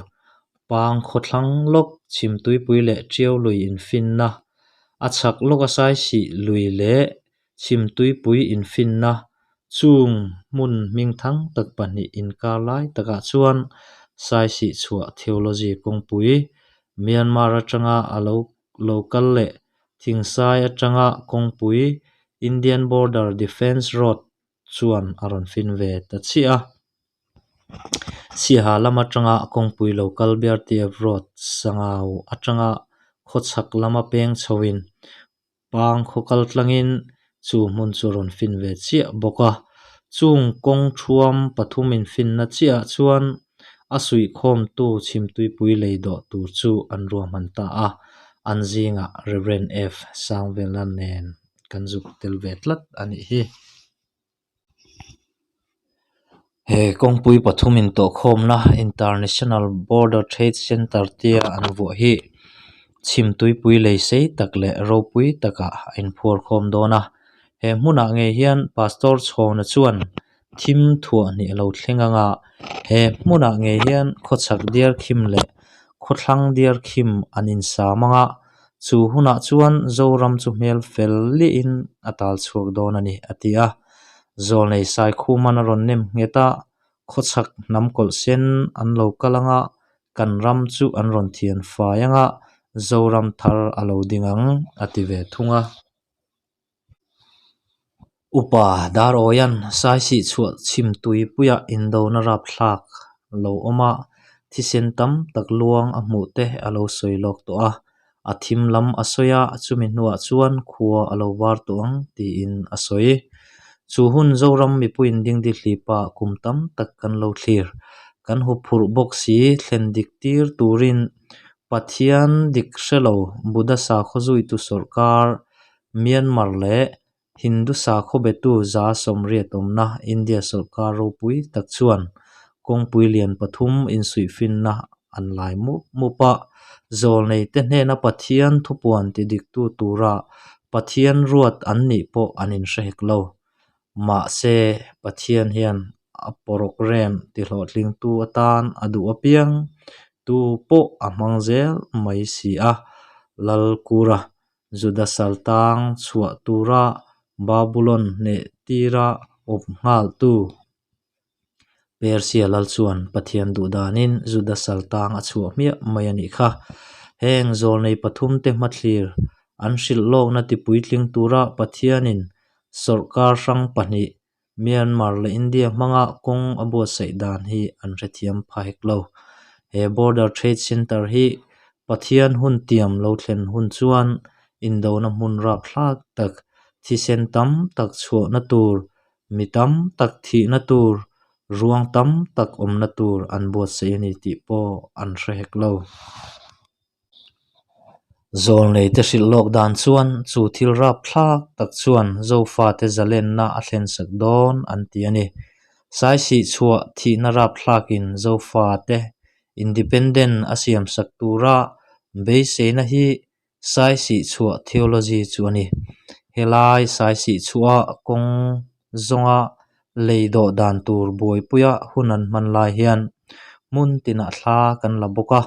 Pang khawthlang lawk Chhimtuipui leh Tiau lui infinna, a chhak lawka Saisih lui leh Chhimtuipui infinna chung hmun hmingthang tak pahnih inkar lai takah chuan Saisih chhuah Theology kawngpui Myanmar atanga a lo lo kal leh Thingsai atanga kawngpui Indian Border Defence Road chuan a rawn fin ve ta chiah a. Siaha lam atanga kawngpui lo kal BRTF Road Sangau atanga khawchhak lama peng chhoin Pang khaw kal tlangin chu hmun chu a rawn fin ve chiah bawk a. Chung kawng thuam pathum infinna chiahah chuan a suihkhawmtu chhimtuipui lei dawh tur chu an ruahman ta a, an zingah Rev. F. Sangvela nen kan zuk tel ve tlat a nih hi. He kawngpui pathum intawhkhawmna International Border Trade Centre tia an vuah hi chhimtuipui lei sei tak leh ropui takah a inphuar khawm dawn a. He hmunah ngei hian Pastor Chhawna chuan thim thuah hnih a lo thleng ang a, he hmunah ngei hian khawchhak diarkhim leh khawthlang diarkhim an insam ang a, chu hunah chuan Zoram chu hmel fel liahin a tal chhuak dawn a ni, a ti a. Zawlnei Saikhuman a rawn nem nghet a, khawchhak hnam kawlh sen an lo kal ang a, kan ram chu an rawn thian fai ang a, Zoram thar a lo ding ang, a ti ve thung a. Upa Darawian Saisih chhuah chhim tuipuiah indona rapthlak lo awm a, thisen tam tak luang a hmuh te a lo sawi lawk tawh a, a thim lam a sawi a, chumi hnuah chuan khua a lo var tawh ang tiin a sawi. Chu hun Zoram mipuiin dingdi hlipa kum tam tak kan lo thlir, kan huphurh bawk si thlen dik tir turin Pathian dik hre lo Buddha sakhaw zuitu sawrkar Myanmar leh Hindu sakhaw betu 80% awmna India sawrkar ropui tak chuan kawngpui lian pathum insuihfinna an lai mup mup a. Zawlneite hnena Pathian thupuan tidiktu tura Pathian ruat an nih pawh an inhre hek lo. Mahse, Pathian hian a program tihlawhtlingtu atan a duh apiang tu pawh a hmang zel mai si a. Lalkura Juda saltang chhuah tura Babulon hneh tira awp nghaltu Persia lal chuan Pathian duh danin Juda saltang a chhuah hmiah mai a nih kha. Heng zawlnei pathumte hmathlir an hrilh lawkna tipuitling tura Pathianin sawrkar hrang pahnih Myanmar leh India hmanga kawng a buatsaih dan hi an hrethiam pha hek lo. He Border Trade Centre hi Pathian hun tiam lo thlen hun chuan indona hmun rapthlak tak, thisen tam tak chhuahna tur, mi tam tak thihna tur, ruang tam tak awmna tur an buatsaih a ni tih pawh an hre hek lo. Zawlneite hrilh lawk dan chuan chu thil rapthlak tak chuan Zofate zalenna a thlensak dawn an ti a ni. Saisih chhuah thihna rapthlakin Zofate independent a siamsak tura beiseina hi Saisih chhuah theology chu a ni. Helai saisih chhuah kawng zawnga lei dawh dan tur buaipuia hun an hman lai hian hmun tinah thla kan la bawk a,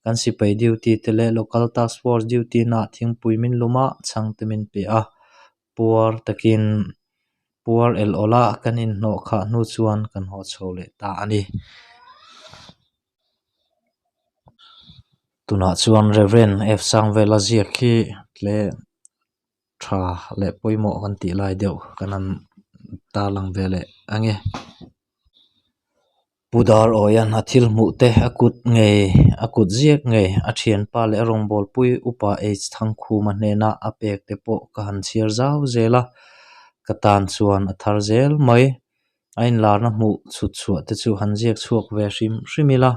kan sipai duty te leh local task force duty naah thingpui min lum a, chhangte min pe a, puar takin puar el awla kan inhnawh khah hnu chuan kan haw chho leh ta a ni. Tunah chuan Rev. F. Sangvela ziak hi tle tha leh pawimawh kan tih lai deuh kan han tarlang ve leh ang e. Pu Dar Awian a thil hmuh te a kut ngei a kut ziak ngei a thianpa leh a rawngbawlpui Upa H Thangkhuma hnena a pek te pawh ka han chhiar zau zel a, ka tan chuan a thar zel mai. A inlarna hmuh chhut chhuah te chu han ziak chhuak ve hrim hrim ila.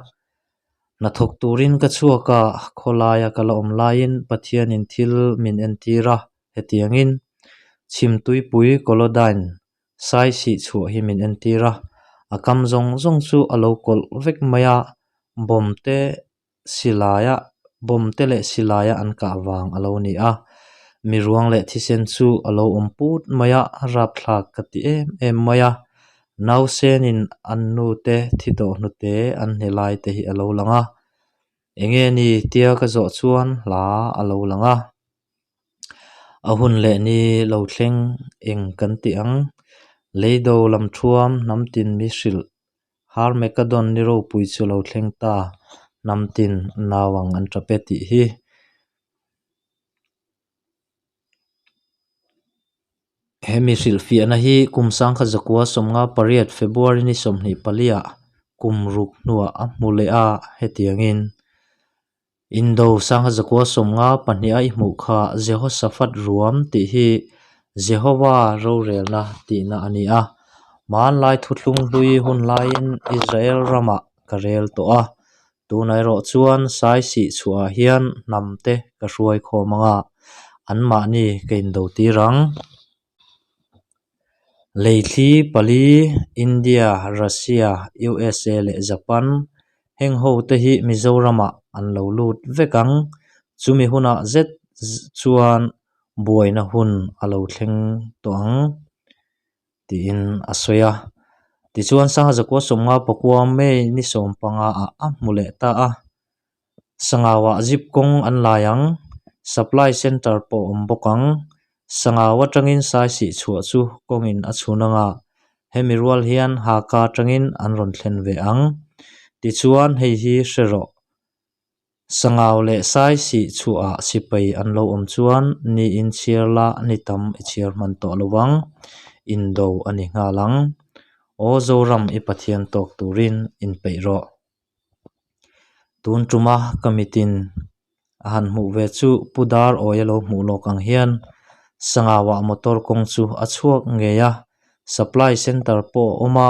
Hnathawk turin ka chhuak a, khawlaia ka la awm laiin Pathianin thil min entir a, hetiangin Chhimtuipui Kolodyne sai sih chhuah hi min entir a, a kam zawng zawng chu a lo kawlh vek mai a, bomb te silaia bomb te leh silaia an kah vang a lo ni a, mi ruang leh thisen chu a lo awm put mai a, rapthlak ka ti em em mai a, nausenin an nu te thi tawh hnute an hne lai te hi a lo lang a, enge ni tia ka zawh chuan hla a lo lang a. A hun leh ni lo thleng eng kan ti ang, leido lam thuam hnam tin mi hrilh Harmekadon ni ropui chu lo thleng ta, hnam tin nau ang an tap e tih hi. Hemi hrilhfiahna hi kum sangkhat zakua 58 February ni 24 ah kum ruk hnuah a hmu leh a, hetiangin Indo sangha zakua 52 a i hmuh kha Jehoshaphat ruam tih hi Jehova rorelna tihna a ni a. Hmanlai thuthlung hlui hun laiin Israel ramah ka rel tawh a, tunah erawh chuan saisih chhuahah hian hnamte ka hruai khawm ang a, anmahni ka indo tir ang. Leithli pali, India, Russia, USA leh Japan, heng ho te hi Mizoramah an lo lut vek ang. Chumi hunah zet chuan buaina hun a lo thleng tawh ang tiin a sawi a. Tichuan Sangha Zakua 50 pakua May ni 15 ah a hmu leh ta a. Sangauah zip kawng an lai ang, supply centre pawh a awm bawk ang. Sangau atangin saisih chhuah chu kawngin a chhun ang a, hemi rual hian Haka atangin an rawn thlen ve ang. Tichuan hei hi hre rawh. Sangau leh saisih chhuahah sipai an lo awm chuan niin chhiar la ni tam i chhiar hman tawh lo vang, indo a ni nghal ang. Aw Zoram i Pathian tawk turin inpeih rawh. Tun tuma ka mitin a han hmuh ve chu Pu Dar Awi a lo hmuh lawk ang hian Sangauah motor kawng chu a chhuak ngei a, supply centre pawh a awm a,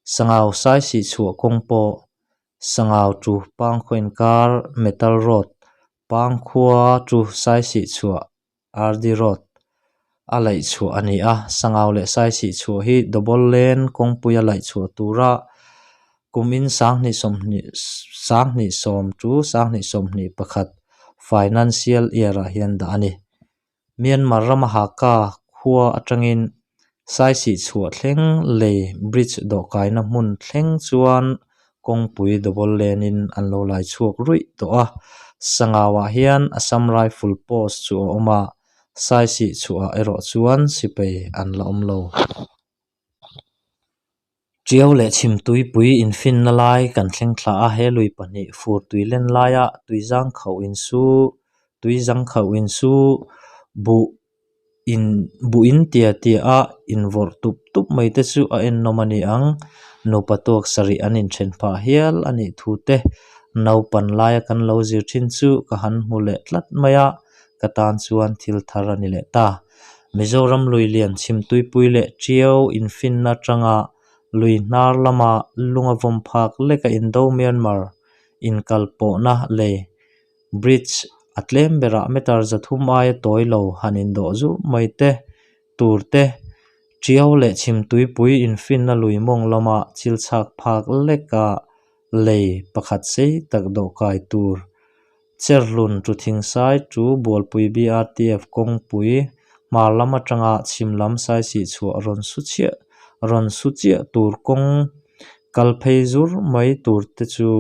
Sangau saisih chhuah kawng pawh Sangau chu Pangkhua inkar metal road Pangkhua chu saisih chhuah RD Road a laih chhuah a ni a, Sangau leh Saisih chhuah hi double lane kawngpui a laih chhuah tura kumin 2020 20 sawm chu 2021 financial year ah hian dah a ni. Myanmar rama Hakka khua atangin Saisih chhuah thleng lei bridge dawhkaina hmun thleng chuan kawngpui double lane in an lo lai chhuak ruih tawh a, Sangauah hian Assam Rifle post chu a awm a, Saisih chhuahah erawh chuan sipai an la awm lo. Tiau leh Chhimtuipui infinna lai kan thleng thla a, he lui pahnih fur tui len laia tui zang khauh in su, tui zang khauh in su, buh in buh in tia tia a invawrh tup tup mai te chu a ennawm a ni ang. Nupa tuak sarih an inthen phah hial a nih thu te Naupan laia kan lo zir thin chu ka han hmu leh tlat mai a, ka tan chuan thil thar a ni leh ta. Mizoram lui lian chhimtuipui leh Tiau infinna atanga lui hnar lama lunga vawm phak leka Indo-Myanmar inkalpawhna lei, bridge, a tlem berah meter 300 aia tawi lo han indawh zurh mai te tur te, Tiau leh chhimtuipui infinna lui mawng lama chil chhak phak leka lei pakhat sei tak dawhkai tur Cherhlun tu Thingsai tu Bualpui BRTF kawngpui hmar lam atanga chhim lam saisih chhuah rawn su chhiah rawn su chiah tur kawng kal phei zur mai tur te chu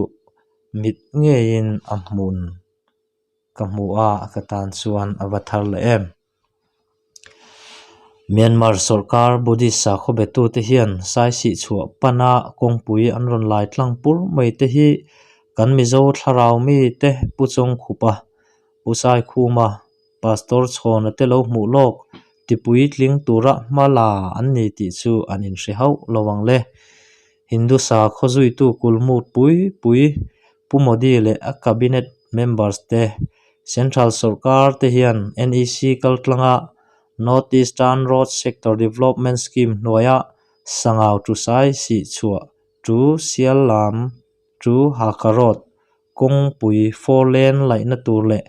mit ngeiin a hmun ka hmu a ka tan chuan a va thar leh em. Myanmar sawrkar Buddhist sakhaw betute hian saisih chhuah pana kawngpui an rawn lai tlang pur mai te hi kan Mizo thlarau mite Pu Chawngkhupa, Pu Saikhuma, Pastor Chhawna te lo hmuh lawk tipuitling tura hma la an ni tih chu an inhre hauh lo ang le. Hindu sakhaw zuitu kulmut pui pui Pu Modi leh a cabinet members te, Central sawrkar te hian NEC kaltlanga North Eastern Road Sector Development Scheme hnuaia Sangau to Saisihchhuah to Siallam to Hakha Road kawngpui four lane laihna tur leh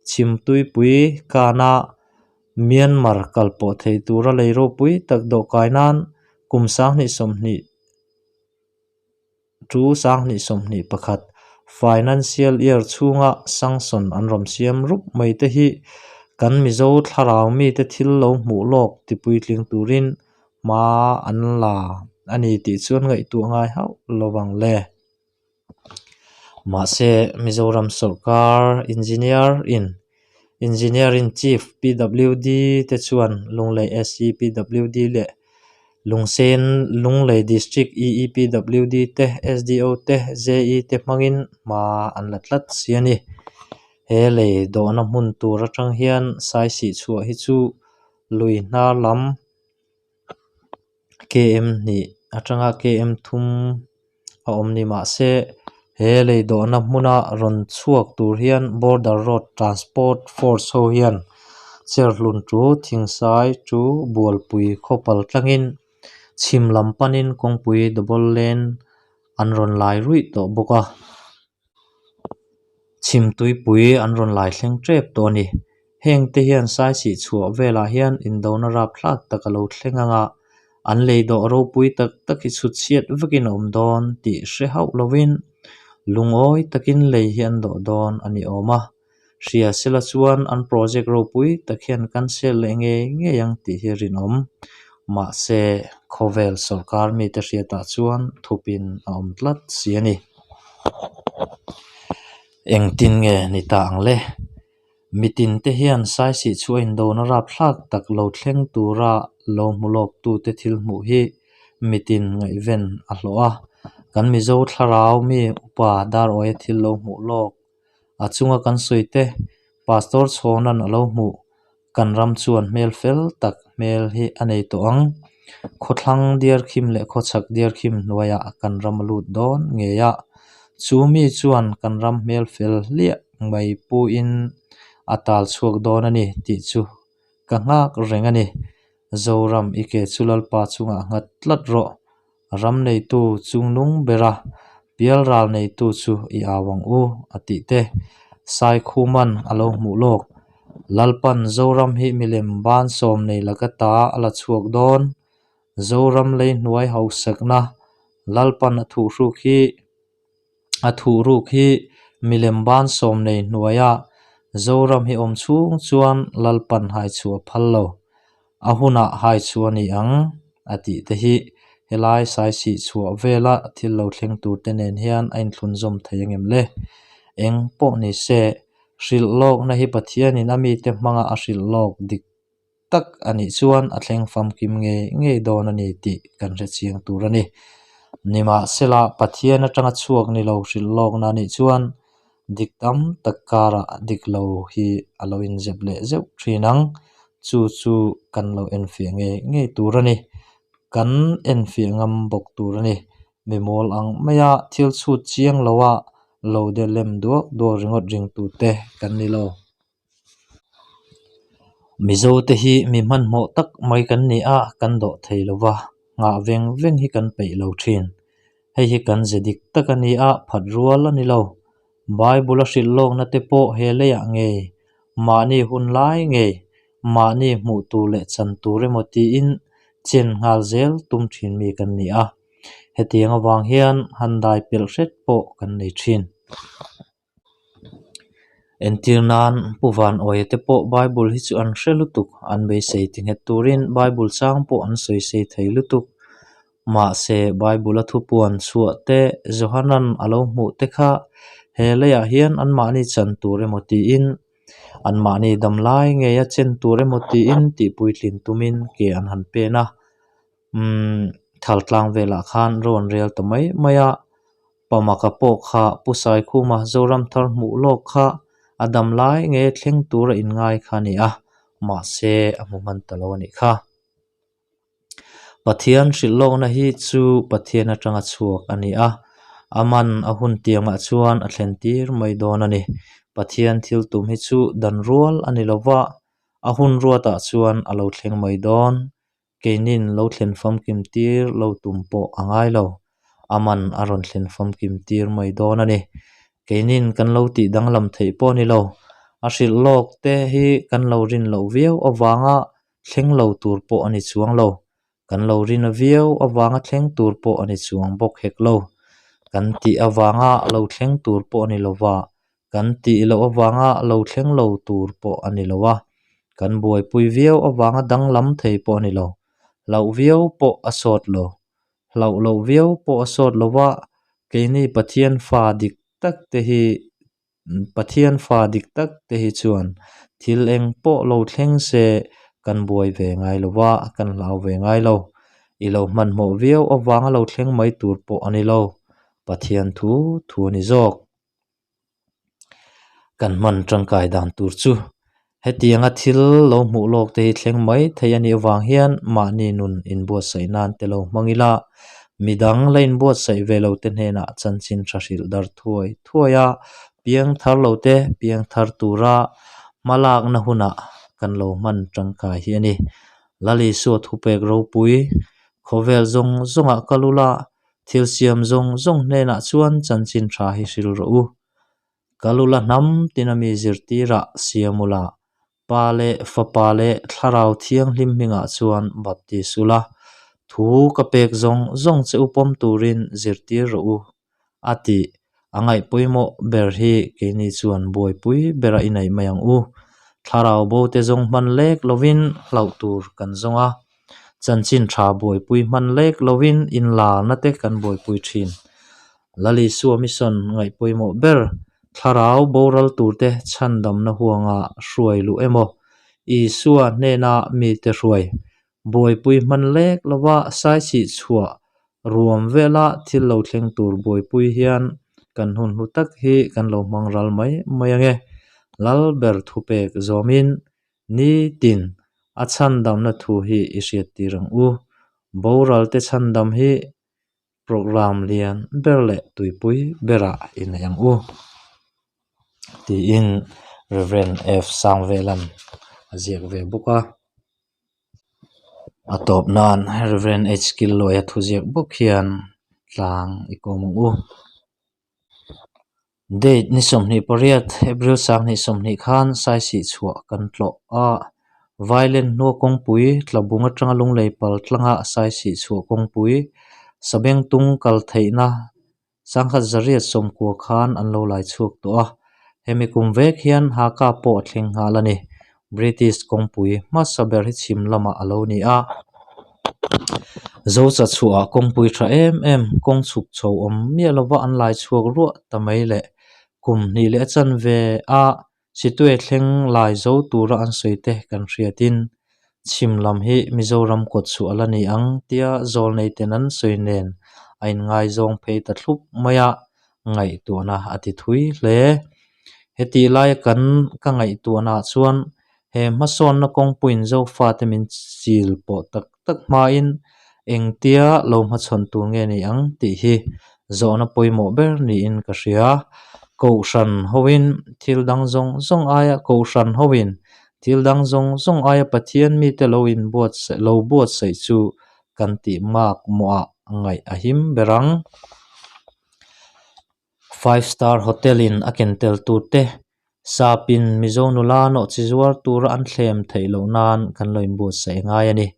Chhimtuipui kana Myanmar kal pawh thei tura lei ropui tak dawhkai nan kum 2020 tu 2021 Financial Year chhunga sanction an rawn siam rup mai te hi kan Mizo thlarau mite thil lo hmuh lawk tipuitling turin hma an la a ni tih chuan ngaihtuah ngai hauh lo vang le. Mahse, Mizoram sawrkar Engineer in Engineering Chief PWD te chuan Lunglei SC PWD leh Lungsen Lunglei District EE PWD te SDO te JE te hmangin hma an la tlat si a ni. He lei dawhna hmun tur atang hian saisih chhuah hi chu lui hnar lam KM hnih atanga KM thum a awm ni mah se he lei dawhna hmuna rawn chhuak tur hian border road transport force ho hian cherhlun chu thingsai chu bualpui khawpal tlangin chhim lam panin kawngpui double lane an rawn lai ruih tawh bawk a. Chhimtuipui an rawn lai thleng tep tawh a ni. Heng te hian saisih chhuah velah hian indona rapthlak tak a lo thleng ang a, an lei dawh ropui tak tak hi chhut chhiat vekin a awm dawn tih hre hauh lovin lungawi takin lei hi an dawh dawn a ni awm a. Hria sela chuan an project ropui tak hian cancel leh ngei ngei ang tih hi a rinawm. Mahse, khawvel sawrkar mite hriatah chuan thupin a awm tlat si a ni. Engtin nge ni ta ang le? Mitin te hian saisih chu a indona rapthlak tak lo thleng tura lo hmu lawktute thil hmuh hi mitin ngaihven a hlawh a. Kan Mizo thlarau mi upa Darawia thil lo hmuh lawk A chunga kan sawi te, Pastor Chhawna'n a lo hmuh, kan ram chuan hmel fel tak hmel hi a nei tawh ang. Khawthlang diarkhim leh khawchhak diarkhim hnuaiah kan ram a lut dawn ngei a, chu mi chuan kan ram hmel fel hliah mai puin a tal chhuak dawn a ni tih chu ka nghak reng a ni. Zoram i ke chu Lalpa chungah nghat tlat rawh. Ram neitu chungnung bera pialral neitu chu i au ang u, a tih te Saikhuman a lo hmuh lawk. Lalpan Zoram hi milem ban sawm nei laka ta a la chhuak dawn. Zoram lei hnuai hausakna Lalpan a thuhruk hi A thuh ruk hi milem ban sawm nei hnuaia Zoram hi awm chhung chuan Lalpan haichhuah a phal lo. A hunah haichhuah a ni ang a tih te hi helai saisih chhuah vela thil lo thleng tur te nen hian a inthlunzawm thei angem le? Eng pawh ni se, hrilh lawkna hi Pathianin a mite hmanga a hrilh lawk dik tak a nih chuan a thleng famkim ngei ngei dawn a ni tih kan hre chiang tur a ni. Nimahsela, Pathian atanga chhuak ni lo hrilh lawkna a nih chuan dik tam tak karah dik lo hi a lo inzep leh zeuh thin ang. Chu chu kan lo enfiah ngei ngei tur a ni. Kan enfiah ngam bawk tur a ni. Mimawl ang maia thil chhut chiang loa. Lo de lem duak duak ringawt ringtute kan ni lo. Mizote hi mi hmanhmawh tak mai kan ni a, kan dawh thei lo va, nghah veng veng hi kan peih lo thin. Hei hi kan ze dik tak a ni a, phat rual a ni lo. Bible a hrilh lawkna te pawh he leiah ngei, mahni hun lai ngei, mahni hmuh tur leh chan tur emaw tiin chen nghal zel tum thin mi kan ni a. Hetiang avang hian han dai pelh hret pawh kan nei thin. Entir nan, Pu Van Awia te pawh Bible hi chu an hre lutuk, an beisei ti nghet turin Bible chang pawh an sawi sei thei lutuk. Mahse, Bible a thupuan chhuah te, Johanan a lo hmuh te kha he leiah hian anmahni chan tur emaw tiin, anmahni dam lai ngeia chen tur emaw tiin tihpuitlin tumin ke an han pen a. Umm, Thaltlang velah khan ro an rel ta mai mai a. Pamaka pawh kha Pu Saikhuma Zoramthar hmuh lawk kha a dam lai nge thleng tur a inngai kha a ni a, mahse a hmu hman ta lo a nih kha. Pathian hrilh lawkna hi chu Pathian atanga chhuak a ni a, a man a hun tiangah chuan a thlen tir mai dawn a ni. Pathian thil tum hi chu dan rual a ni lova, a hun ruatah chuan a lo thleng mai dawn. Keinin lo thlen famkim tir lo tum pawh a ngai lo, a man a rawn thlen famkim tir mai dawn a ni. Keinin kan lo tih danglam theih pawh a ni lo, a hrilh lawk te hi kan lo rin loh viau avanga thleng lo tur pawh a ni chuang lo, kan lo rin viau avanga thleng tur pawh a ni chuang bawk hek lo. Kan tih avanga lo thleng tur pawh a ni lo va, Kan tih loh avanga lo thleng lo tur pawh a ni lo a, kan buaipui viau avanga danglam thei pawh a ni lo. Hlauh viau pawh a sawt lo. Hlauh loh viau pawh a sawt lo va, keini Pathian fa dik tak te hi Pathian fa dik tak te hi chuan thil eng pawh lo thleng se kan buai ve ngai lo va, kan hlau ve ngai lo. I lo hmanhmawh viau avanga lo thleng mai tur pawh a ni lo. Pathian thu thu a ni zawk. Kan hman tangkai dan tur chu hetianga thil lo hmuh lawk te hi thleng mai thei a nih avang hian mahni nun inbuatsaih nan te lo hmang ila, midang la inbuatsaih ve lo te hnenah chanchin tha hrilh dar thuai thuai a, piang thar lo te piang thar tura hmalakna hunah kan lo hman tangkai hi a ni. Lalisua thupek ropui khawvel zawng zawngah kal ula Thil siam zawng zawng hnenah chuan chanchin tha hi hrilh rawh u. Kal ula hnam tina mi zirtirah siam ula, Pa leh Fapa leh Thlarau Thianghlim hmingah chuan baptis ula, thu ka pek zawng zawng che u pawm turin zirtir rawh u, a ti. A ngaih pawimawh ber hi keini chuan buaipui berah i neih mai ang u. Thlarau bote zawng hman lek lovin hlauh tur kan zawng a. Chanchin tha buaipui hman lek lovin inlarna te kan buaipui thin. Lalisua mission ngaih pawimawh ber thlarau boral turte chhandamna huanga hruai luh emaw, Isua hnena mite hruai buaipui hman lek lova saisih chhuah ruam vela thil lo thleng tur buaipui hian kan hun hlu tak hi kan lo hmang ral mai mai ange. Lalber thupek zawmin Nitin, a chhandamna thu hi i hriattir ang u. Boralte chhandam hi programme lian ber leh tuipui berah i nei ang u, tiin Rev. F. Sangvelan a ziak ve bawk a. A tawp nan Rev. H. Killuaia thuziak bawk hian tlang i kawm ang u. Date ni 28 April 2020 khan Saisih chhuah kan tlawh a, Vailen hnua kawngpui Tlabung atanga Lunglei pal tlanga Saisih chhuah kawngpui Sabengtung kal theihna sangkhat zariat sawmkua khan an lo lai chhuak tawh a, hemi kum vek hian Hakha pawh a thleng nghal a ni. British kawngpui hmasa ber hi chhim lamah a lo ni a, Zocha chhuahah kawngpui tha em em kawng chhuk chho awm miah lova an lai chhuak ruah ta mai leh kum hnih leh a chanve a Situe thleng lai zo tura an sawi te kan hriatin chhim lam hi Mizoram kawt chhuah a la ni ang tia zawlnei ten an sawi nen a inngaizawng phei ta thlup mai a, ngaihtuahna a ti thui hle. Hetih laia kan ka ngaihtuahnaah chuan he hmasawnna kawngpuiin Zofate min chil pawh tak tak hmain engtia lo hmachhawn tur nge ni ang tih hi Zawhna pawimawh ber niin ka hria. Kohhran hoin thil dang zawng zawng aia Kohhran hoin thil dang zawng zawng aia Pathian mite lo inbuatsaih lo buatsaih chu kan tih mak mawhah ngaih a him ber ang. Five Star Hotel in a ken tel tur te Sapin Mizo nula nawhchi zuar tura an thlem theih loh nan kan lo inbuatsaih ngai a ni.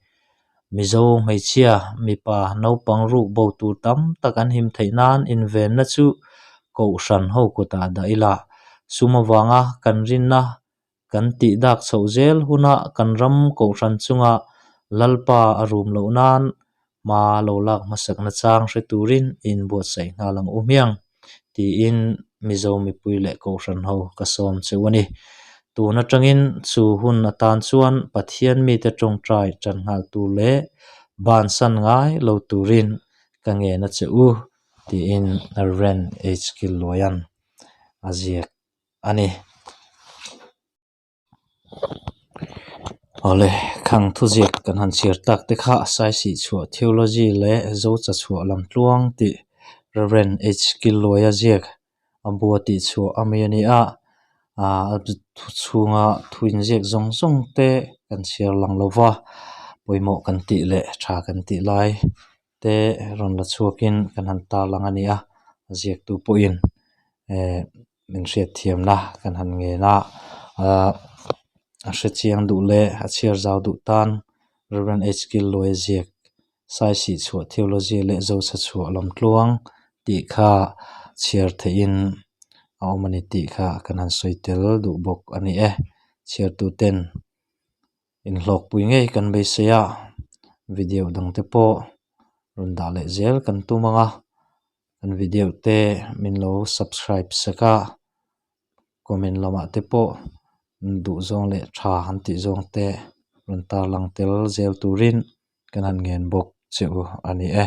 Mizo hmeichhia, mipa, naupang ruk bo tur tam tak an him theih nan invenna chu Kohhran ho kutah dah ila. Sum avanga kan rinna kan tih dak chhoh zel huna kan ram Kohhran chunga Lalpa a rum loh nan hma lo lak hmasakna chang hre turin i inbuatsaih nghal ang u hmiang tiin Mizo mipui leh Kohhran ho ka sawm cheu a ni. Tun atangin chu hun atan chuan Pathian mite tawngtai tan nghal tur leh bansan ngai lo turin ka ngen a che u tiin Rev. H. Killuaia'n a ziak a ni. Awle, khang thuziak kan han chhiar tak te kha Saisih chhuah Theology leh Zocha chhuah lam tluang tih Rev. H. Killuaia ziak a bua tih chhuah a mi a ni a, a thu chhunga thu inziak zawng zawng te kan chhiar lang lo va, pawimawh kan tih leh tha kan tih lai te rawn la chhuakin kan han tarlang a ni a, a ziaktu pawhin eh min hriatthiamna kan han ngen a, ah a hrechiang duh leh a chhiar zau duh tan Rev. H. Killuai ziak Saisih chhuah Theology leh Zosa chhuah lamtluang tih kha chhiar theihin a awm a ni tih kha kan han sawi tel duh bawk a ni e. Chhiartuten inhlawkpui ngei kan beisei a, video dangte pawh rawn dah leh zel kan tum ang a. Kan video te min lo subscribe sak a, comment lamah te pawh duh zawng leh tha han tih zawng te rawn tarlang tel zel turin kan han ngen bawk che u a ni e.